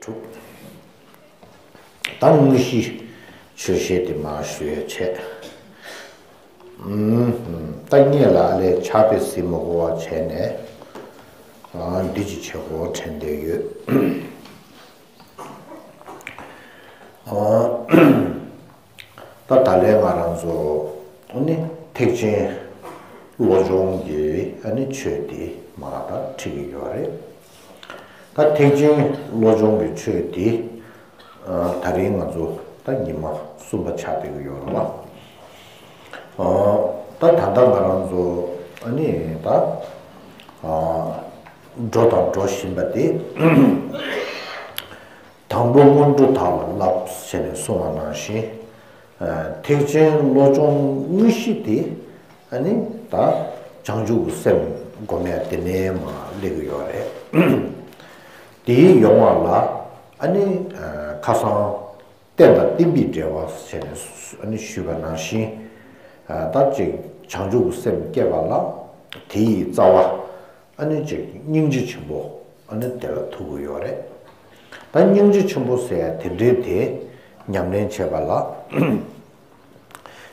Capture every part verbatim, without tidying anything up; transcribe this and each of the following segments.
དྲུག་ད་དངོས་གཞི་ཆོས་བཤད་དེ་མར་ཞུ་ཡ་བྱས། ཨུམ། ད་ངས་ལ་ཨ་ལས་ཕྱག་དཔེ་གཟིགས་མ་དགོས་པ་བྱས་ནས། ཨ། འདི་ཅིག་བྱེད་དགོས་དྲན་བསྡད་ཡོད། ཨ། ད་ད་ལན་ང་རང་ཚོ་ཨ་ནི་ཐེག་ཆེན་བློ་སྦྱོང་གི་ཨ་ནི་ཆོས་དེ་མར་ད་ཁྲིད་ཀྱི་ཡོད་རེད། ད་ཐེག་ཆེན་བློ་སྦྱོང་གི་ཆོས་དེ། ཨ། ད་རིང་ང་ཚོ་ད་ཉི་མ་གསུམ་པ་ཆགས་བསྡད་ཀྱི་ཡོད་རེད་བ། ཨ། ད་ད་ལྟ་ང་རང་ཚོ་ཨ་ནི་ད། ཨ། འགྲོ་དང་འགྲོ་བཞིན་པ་དེ། དང་པོ་སྔོན་འགྲོ་དག་ལ་བསླབ་ཟེར་ནས་གསུངས་པ་ནང་བཞིན། ཨ། ཐེག་ཆེན་བློ་སྦྱོང་དངོས་གཞི་དེ་ཨ་ནི་ད་བྱང་ཆུབ་ཀྱི་སེམས་སྒོམ་ཡ་དེ་ནས་མར་སླེབས་ཀྱི་ཡོད་རེད། དེའི་ཡོང་བ་ལ་ཨ་ནི། ཨ། ཁ་སང་རྟེན་དང་བརྟེན་པའི་འབྲེལ་བ་ཟེར་ནས་ཨ་ནི་ཞུས་པ་ནང་བཞིན། ཨ། ད་ཅིག་བྱང་ཆུབ་ཀྱི་སེམས་སྐྱེ་བ་ལ་དེ་ཡི་རྩ་བ། ཨ་ནི་ཅིག་སྙིང་རྗེ་ཆེན་པོ་ཨ་ནི་དེ་ལ་ཐུག་གི་ཡོད་རེད། ད་སྙིང་རྗེ་ཆེན་པོ་ཟེར་ཡ་དེ་འདྲའི་དེ་ཉམས་ལེན་བྱེད་པ་ལ།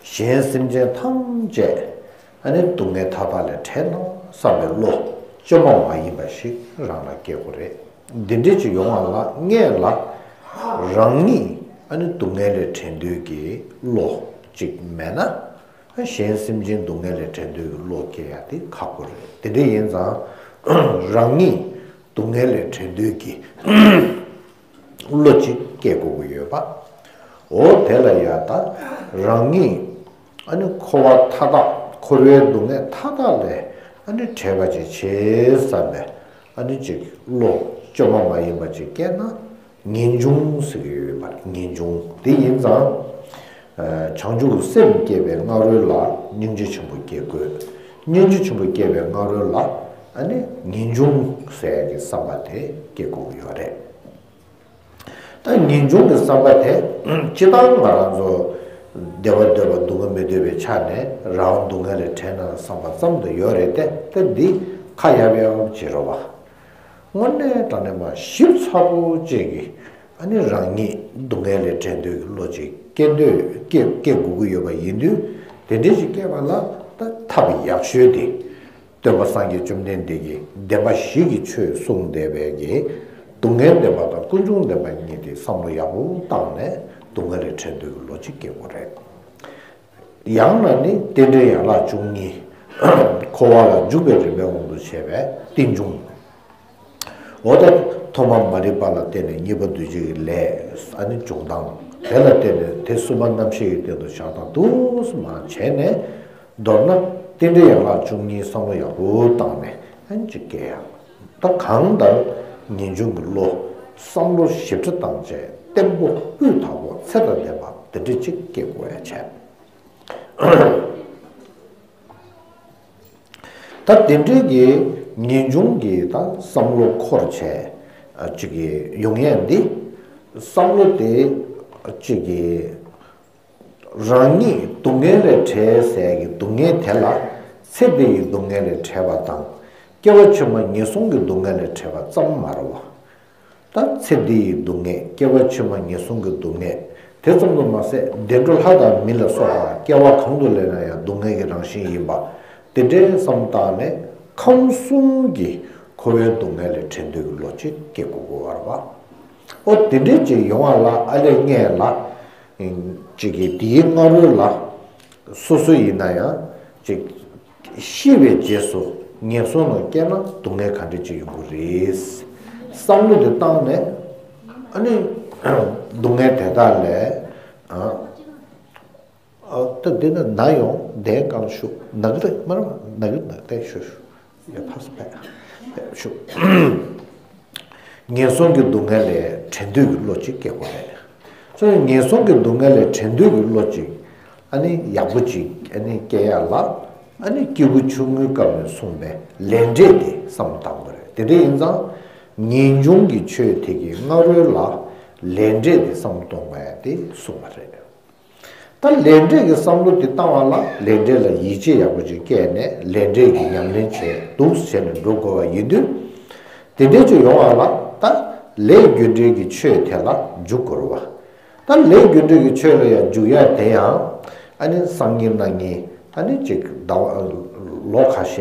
གཞན་སེམས་ཅན་ཐམས་ཅད་ཨ་ནི་སྡུག་བསྔལ་མཐའ་དག་ལས་བྲལ་ན་བསམ་པའི་བློ་བཅོས་མ་མ་ཡིན་པ་ཞིག་རང་ལ་སྐྱེ་དགོས་རེད། འདི་འདྲ་ཅིག་ཡོང་བ་ལ་སྔོན་ལ་རང་ཉིད་ཨ་ནི་སྡུག་བསྔལ་ལས་བྲལ་འདོད་ཀྱི་བློ་ཅིག་མེད་ན། གཞན་སེམས་ཅན་སྡུག་བསྔལ་ལས་བྲལ་འདོད་ཀྱི་བློ་སྐྱེ་ཡ་དེ་ཁག་པོ་རེད། དེ་འདྲ་ཡིན་ཙང་རང་ཉིད་སྡུག་བསྔལ་ལས་བྲལ་འདོད་ཀྱི་བློ་ཅིག་སྐྱེ་དགོས་ཀྱི་ཡོད་པ། འོ་དེ་ལ་ཡ་ད་རང་ཉིད་ཨ་ནི་འཁོར་བ་མཐའ་དག་འཁོར་བའི་སྡུག་བསྔལ་མཐའ་དག་ལས་ཨ་ནི་བྲལ་བ་ཅིག་བྱེད་བསམ་པའི་ཨ་ནི་ཅིག་བློ་བཅོས་མ་མ་ཡིན་པ་ཅིག་སྐྱེས་ན། ངེས་འབྱུང་ཟེར་གྱི་ཡོད་པ་རེད། ངེས་འབྱུང་དེ་ཡིན་ཙང་། ཨ། བྱང་ཆུབ་ཀྱི་སེམས་སྐྱེས་པའི་སྔ་རོལ་ལ་སྙིང་རྗེ་ཆེན་པོ་སྐྱེ་དགོས། སྙིང་རྗེ་ཆེན་པོ་སྐྱེས་པའི་སྔ་རོལ་ལ་ཨ་ནི་ངེས་འབྱུང་ཟེར་གྱི་བསམ་པ་དེ་སྐྱེ་དགོས་ཀྱི་ཡོད་རེད། ད་ངེས་འབྱུང་གི་བསམ་པ་དེ་སྤྱིར་བཏང་ང་རང་ཚོ་བདེ་བ་འདོད་པ་སྡུག་བསྔལ་མི་འདོད་པའི་ཆ་ནས་རང་སྡུག་བསྔལ་ལས་བྲལ་ན་བསམ་པ་ཙམ་དུ་ཡོད་རེད་དེ། ད་འདི་ཁ་ཡབ་ཡབ་བྱེད་རོགས་པ། དངོས་གནས་དྲང་གནས་མ་ཞིབ་ཚགས་པོ་ཅིག་གིས་ཨ་ནི་རང་ཉིད་སྡུག་བསྔལ་ལས་བྲལ་འདོད་ཀྱི་བློ་ཅིག་སྐྱེ་འདོད་སྐྱེ་སྐྱེ་དགོས་ཀྱི་ཡོད་པ་ཡིན་དུས། དེ་འདྲ་ཞིག་སྐྱེས་པ་ལ་ད་ཐབས་ཡག་ཤོས་དེ་སྟོན་པ་སངས་རྒྱས་བཅོམ་ལྡན་འདས་ཀྱིས་བདེན་པ་བཞི་གི་ཆོས་གསུངས་བསྡད་པའི་གི་སྡུག་བསྔལ་བདེན་པ་དང་ཀུན་འབྱུང་བདེན་པ་གཉིས་དེ་བསམ་བློ་ཡག་པོ་བཏང་ནས་སྡུག་བསྔལ་ལས་བྲལ་འདོད་ཀྱི་བློ་ཅིག་སྐྱེ་དགོས་རེད། ཡང་ན་ནི་རྟེན་འབྲེལ་ཡན་ལག་བཅུ་གཉིས། འཁོར་བ་ལ་འཇུག་པའི་རིམ་པའི་དབང་དུ་བྱས་པའི་རྟེན་འབྱུང་། འོ་ད་ཐོག་མ་མ་རིག་པ་ལ་བརྟེན་ནས་གཉིས་པ་འདུ་བྱེད་ཀྱི་ལས་ཨ་ནི་འབྱུང་སྟངས། དེ་ལ་བརྟེན་ནས་དེ་གསུམ་པ་རྣམ་ཤེས་ཀྱི་སྟེང་དུ་བཞག་སྟངས་འདུག་སེ་མར་བྱས་ནས། མདོར་ན་རྟེན་འབྲེལ་ཡན་ལག་བཅུ་གཉིས་བསམ་བློ་ཡག་པོ་བཏང་ནས་ཨ་ནི་ཅིག་སྐྱེ་ཡག་ད་གང་ལྟར་ངེས་འབྱུང་གི་བློ་བསམ་བློ་ཞིབ་ཕྲ་བཏང་བྱས་བརྟན་པོ་སྤུས་དག་པོ་ཚད་དང་ལྡན་པ་དེ་འདྲ་ཅིག་སྐྱེ་དགོས་ཡ་བྱས། ད་དེ་འདྲའི་གི་ངེས་འབྱུང་གི་ད་བསམ་བློ་འཁོར་བྱས་ཨ་ཅིག་གི་ཡོང་ཡས་འདི། བསམ་བློ་དེ་ཅིག་གི་རང་ཉིད་སྡུག་བསྔལ་ལས་བྲལ་ཟེར་གི་སྡུག་བསྔལ་དེ་ལ་ཚེ་འདི་ཡི་སྡུག་བསྔལ་ལས་བྲལ་བ་དང་། སྐྱེ་བ་ཕྱི་མ་ངན་སོང་གི་སྡུག་བསྔལ་ལས་བྲལ་བ་ཙམ་མ་རེད་བ། ད་ཚེ་འདི་ཡི་སྡུག་བསྔལ། སྐྱེ་བ་ཕྱི་མ་ངན་སོང་གི་སྡུག་བསྔལ། དེ་ཙམ་དུ་མ་ཟད་བདེ་འགྲོ་ལྷ་དང་མི་ལ་སོགས་པ་སྐྱེ་བ་གང་དུ་སླེབས་ན་ཡང་སྡུག་བསྔལ་གྱི་རང་བཞིན་ཡིན་པ། དེ་འདྲའི་བསམ་བཏང་ནས་ཁམས་གསུམ་གྱི་འཁོར་བའི་སྡུག་བསྔལ་ལས་བྲལ་འདོད་ཀྱི་བློ་ཅིག་སྐྱེ་དགོས་ཀྱི་ཡོད་རེད་བ། ཨོ་དེ་འདྲའི་ཅིག་ཡོང་བ་ལ་ཨ་ལས་སྔོན་ལ། ཅིག་གིས་དེའི་སྔ་རོལ་ལ། སོ་སོ་ཡིན་ན་ཡང་ཅིག་ཤི་བའི་རྗེས་སུ་ངན་སོང་ལ་སྐྱེས་ན་སྡུག་བསྔལ་ག་འདྲ་ཅིག་ཡོང་གི་རེད། བསམ་བློ་དེ་བཏང་ནས་ཨ་ནི་སྡུག་བསྔལ་དེ་དག་ལས་ཨ་ཨ་ད་འདི་ན་ན་ཡོང་བསྡད་གང་ཞུ་ན་གི་རེད་མ་རེད་མ་ན་གི་ན་བསྡད་ཞུ་ཞུ་ཡ་ཕ་སི་ཕ་ཞུ། ངན་སོང་གི་སྡུག་བསྔལ་ལས་བྲལ་འདོད་ཀྱི་བློ་ཅིག་སྐྱེ་དགོས་རེད། སོ་ངན་སོང་གི་སྡུག་བསྔལ་ལས་བྲལ་འདོད་ཀྱི་བློ་ཅིག་ཨ་ནི་ཡག་པོ་ཅིག་ཨ་ནི་སྐྱེ་ཡ་ལ་ཨ་ནི་སྐྱེས་བུ་ཆུང་ངུའི་སྐབས་ནས་གསུངས་པའི་ལས་འབྲས་དེ་བསམ་བློ་བཏང་དགོས་རེད། དེ་འདྲ་ཡིན་ཙང་ངེས་འབྱུང་གི་ཆོས་དེ་གི་སྔ་རོལ་ལ་ལས་འབྲས་དེ་བསམ་བློ་གཏོང་དགོས་ཡ་དེ་གསུངས་པ་རེད། ད་ལས་འབྲས་ཀྱི་བསམ་བློ་དེ་བཏང་བ་ལ་ལས་འབྲས་ལ་ཡིད་ཆེས་ཡག་པོ་ཅིག་སྐྱེས་ནས་ལས་འབྲས་ཀྱི་ཉམས་ལེན་བྱས་འདུག་བྱས་ནས་འགྲོ་དགོས་པ་ཡིན་དུས། དེ་འདྲས་ཅིག་ཡོང་བ་ལ་ད་ ལས་རྒྱུ་འབྲས་ཀྱི་ཆོས་དེ་ལ་འཇུག་དགོས་རེད་བ། ད་ལས་རྒྱུ་འབྲས་ཀྱི་ཆོས་ལ་ཡང་འཇུག་ཡ་དེ་ཡང་ཨ་ནི་སང་ཉིན་གནངས་ཉིན་ཨ་ནི་ཅིག་ཟླ་བ་ལོ་ཁ་ཤས་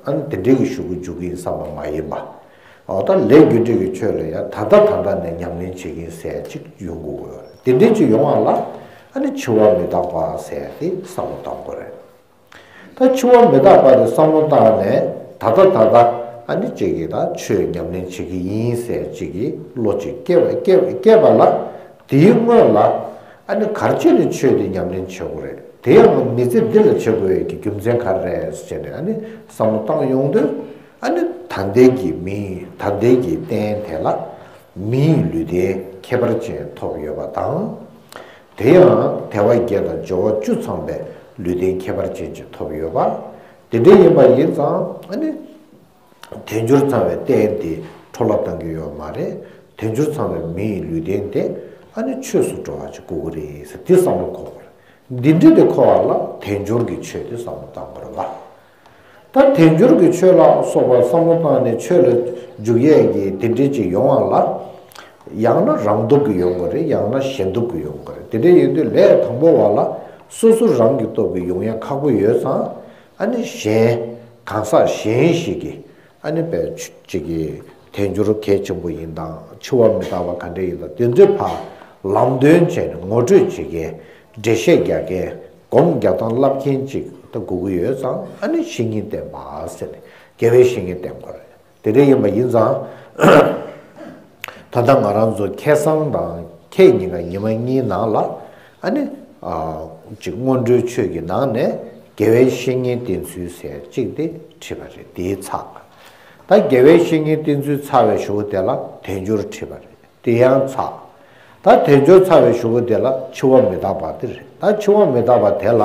ཨ་ནི་དེ་འདྲའི་གི་གཞུག་གུ་འཇུག་གི་ཡིན་བསམ་པ་མ་ཡིན་པ། འོ་ད་ལས་རྒྱུ་འབྲས་ཀྱི་ཆོས་ལ་ཡང་ད་ལྟ་ད་ལྟ་ནས་ཉམས་ལེན་བྱེད་ཀྱི་ཡིན་ཟེར་ཅིག་ཡོང་དགོས་ཀྱི་ཡོད་རེད། དེ་འདྲའི་ཅིག་ཡོང་བ་ལ་ཨ་ནི་འཆི་བ་མི་རྟག་པ་ཟེར་དེ་བསམ་བློ་གཏོང་དགོས་རེད། ད་འཆི་བ་མི་རྟག་པ་དེ་བསམ་བློ་བཏང་ནས་ད་ལྟ་ད་ལྟ་ཨ་ནི་ཅིག་གིས་ད་ཆོས་ཉམས་ལེན་བྱེད་ཀྱི་ཡིན་ཟེར་ཅིག་གིས་བློ་ཅིག་སྐྱེ་བ་སྐྱེ་བ་སྐྱེས་པ་ལ། དེའི་སྔོན་ལ་ཨ་ནི་ག་རེ་བྱས་ནས་ཆོས་དེ་ཉམས་ལེན་བྱེད་དགོས་རེད། དེ་ཡང་མི་ཚེ་འདི་ལ་བྱེད་དགོས་ཡས་ཀྱི་རྒྱུ་མཚན་ག་རེ་རེད་ཟེར་ནས་ཨ་ནི་བསམ་བློ་བཏང་ཡོང་དུས། ཨ་ནི་ད་ལྟའི་གི་མི་ད་ལྟའི་གི་རྟེན་དེ་ལ་མིའི་ལུས་རྟེན་ཁྱད་པར་ཅན་ཐོབ་ཡོད་པ་དང་། དེ་ཡང་དལ་བ་བརྒྱད་དང་འབྱོར་བ་བཅུ་ཚང་བའི་ལུས་རྟེན་ཁྱད་པར་ཅན་ཅིག་ཐོབ་ཡོད་པ། དེ་འདྲ་ཡིན་པ་ཡིན་ཙང་ཨ་ནི་དལ་འབྱོར་ཚང་བའི་རྟེན་དེ་འཕྲོ་བརླག་གཏང་གི་ཡོད་མ་རེད། དལ་འབྱོར་ཚང་བའི་མིའི་ལུས་རྟེན་དེ་ཨ་ནི་ཆོས་སུ་འགྲོ་བ་ཅིག་དགོས་ཀྱི་རེད་ཟེར་དེ་བསམ་བློ་འཁོར་བ་རེད། འདི་འདྲ་དེ་འཁོར་བ་ལ་དལ་འབྱོར་གྱི་ཆོས་དེ་བསམ་བློ་བཏང་དགོས་རེད་བ། ད་དལ་འབྱོར་གྱི་ཆོས་ལ་སོགས་པ་བསམ་བློ་བཏང་ནས་ཆོས་ལ་འཇུག་ཡས་ཀྱི་དེ་འདྲའི་ཅིག་ཡོང་བ་ལ། ཡང་ན་རང་སྟོབས་ཀྱིས་ཡོང་གི་རེད། ཡང་ན་གཞན་སྟོབས་ཀྱིས་ཡོང་གི་རེད། དེ་འདྲ་ཡིན་དུས་ལས་དང་པོ་བ་ལ་སོ་སོ་རང་གི་སྟོབས་ཀྱིས་ཡོང་ཡ་ཁག་པོ་ཡོད་ཙང་། ཨ་ནི་གཞན་གང་ཟག་གཞན་ཞིག་གིས་ཨ་ནི་དཔེ་ཅིག་གིས་དལ་འབྱོར་གལ་ཆེན་པོ་ཡིན་དང་འཆི་བ་མི་རྟག་པ་ག་འདྲ་ཡིན་དང་དེ་ཚོའི་ཕར་ལམ་སྟོན་བྱས་ནས་ངོ་སྤྲོད་བྱེད་མཁན། འགྲེལ་བཤད་རྒྱག་མཁན། སྒོམ་རྒྱག་སྟངས་བསླབ་མཁན་ཅིག་ད་དགོས་ཀྱི་ཡོད་ཙང་ཨ་ནི་བཤེས་གཉེན་བསྟེན་པ་ཟེར་ནས་དགེ་བའི་བཤེས་གཉེན་བསྟེན་དགོས་རེད། དེ་འདྲ་ཡིན་པ་ཡིན་ཙང་། ད་ལྟ་ང་རང་ཚོ་ཁ་སང་དང་ཁ་ཉིན་ག་ཉི་མ་གཉིས་ནང་ལ་ཨ་ནི་ཅིག་སྔོན་འགྲོའི་ཆོས་ཀྱི་ནང་ནས་དགེ་བའི་བཤེས་གཉེན་བསྟེན་ཚུལ་ཟེར་ཅིག་དེ་ཁྲིད་པ་རེད། དེའི་ཚགས། ད་དགེ་བའི་བཤེས་གཉེན་བསྟེན་ཚུལ་ཚར་བའི་གཞུག་གུ་དེ་ལ་དལ་འབྱོར་ཁྲིད་པ་རེད། དེ་ཡང་ཚར། ད་དལ་འབྱོར་ཚར་བའི་གཞུག་གུ་དེ་ལ་འཆི་བ་མི་རྟག་པ་དེ་རེད། ད་འཆི་བ་མི་རྟག་པ་དེ་ལ་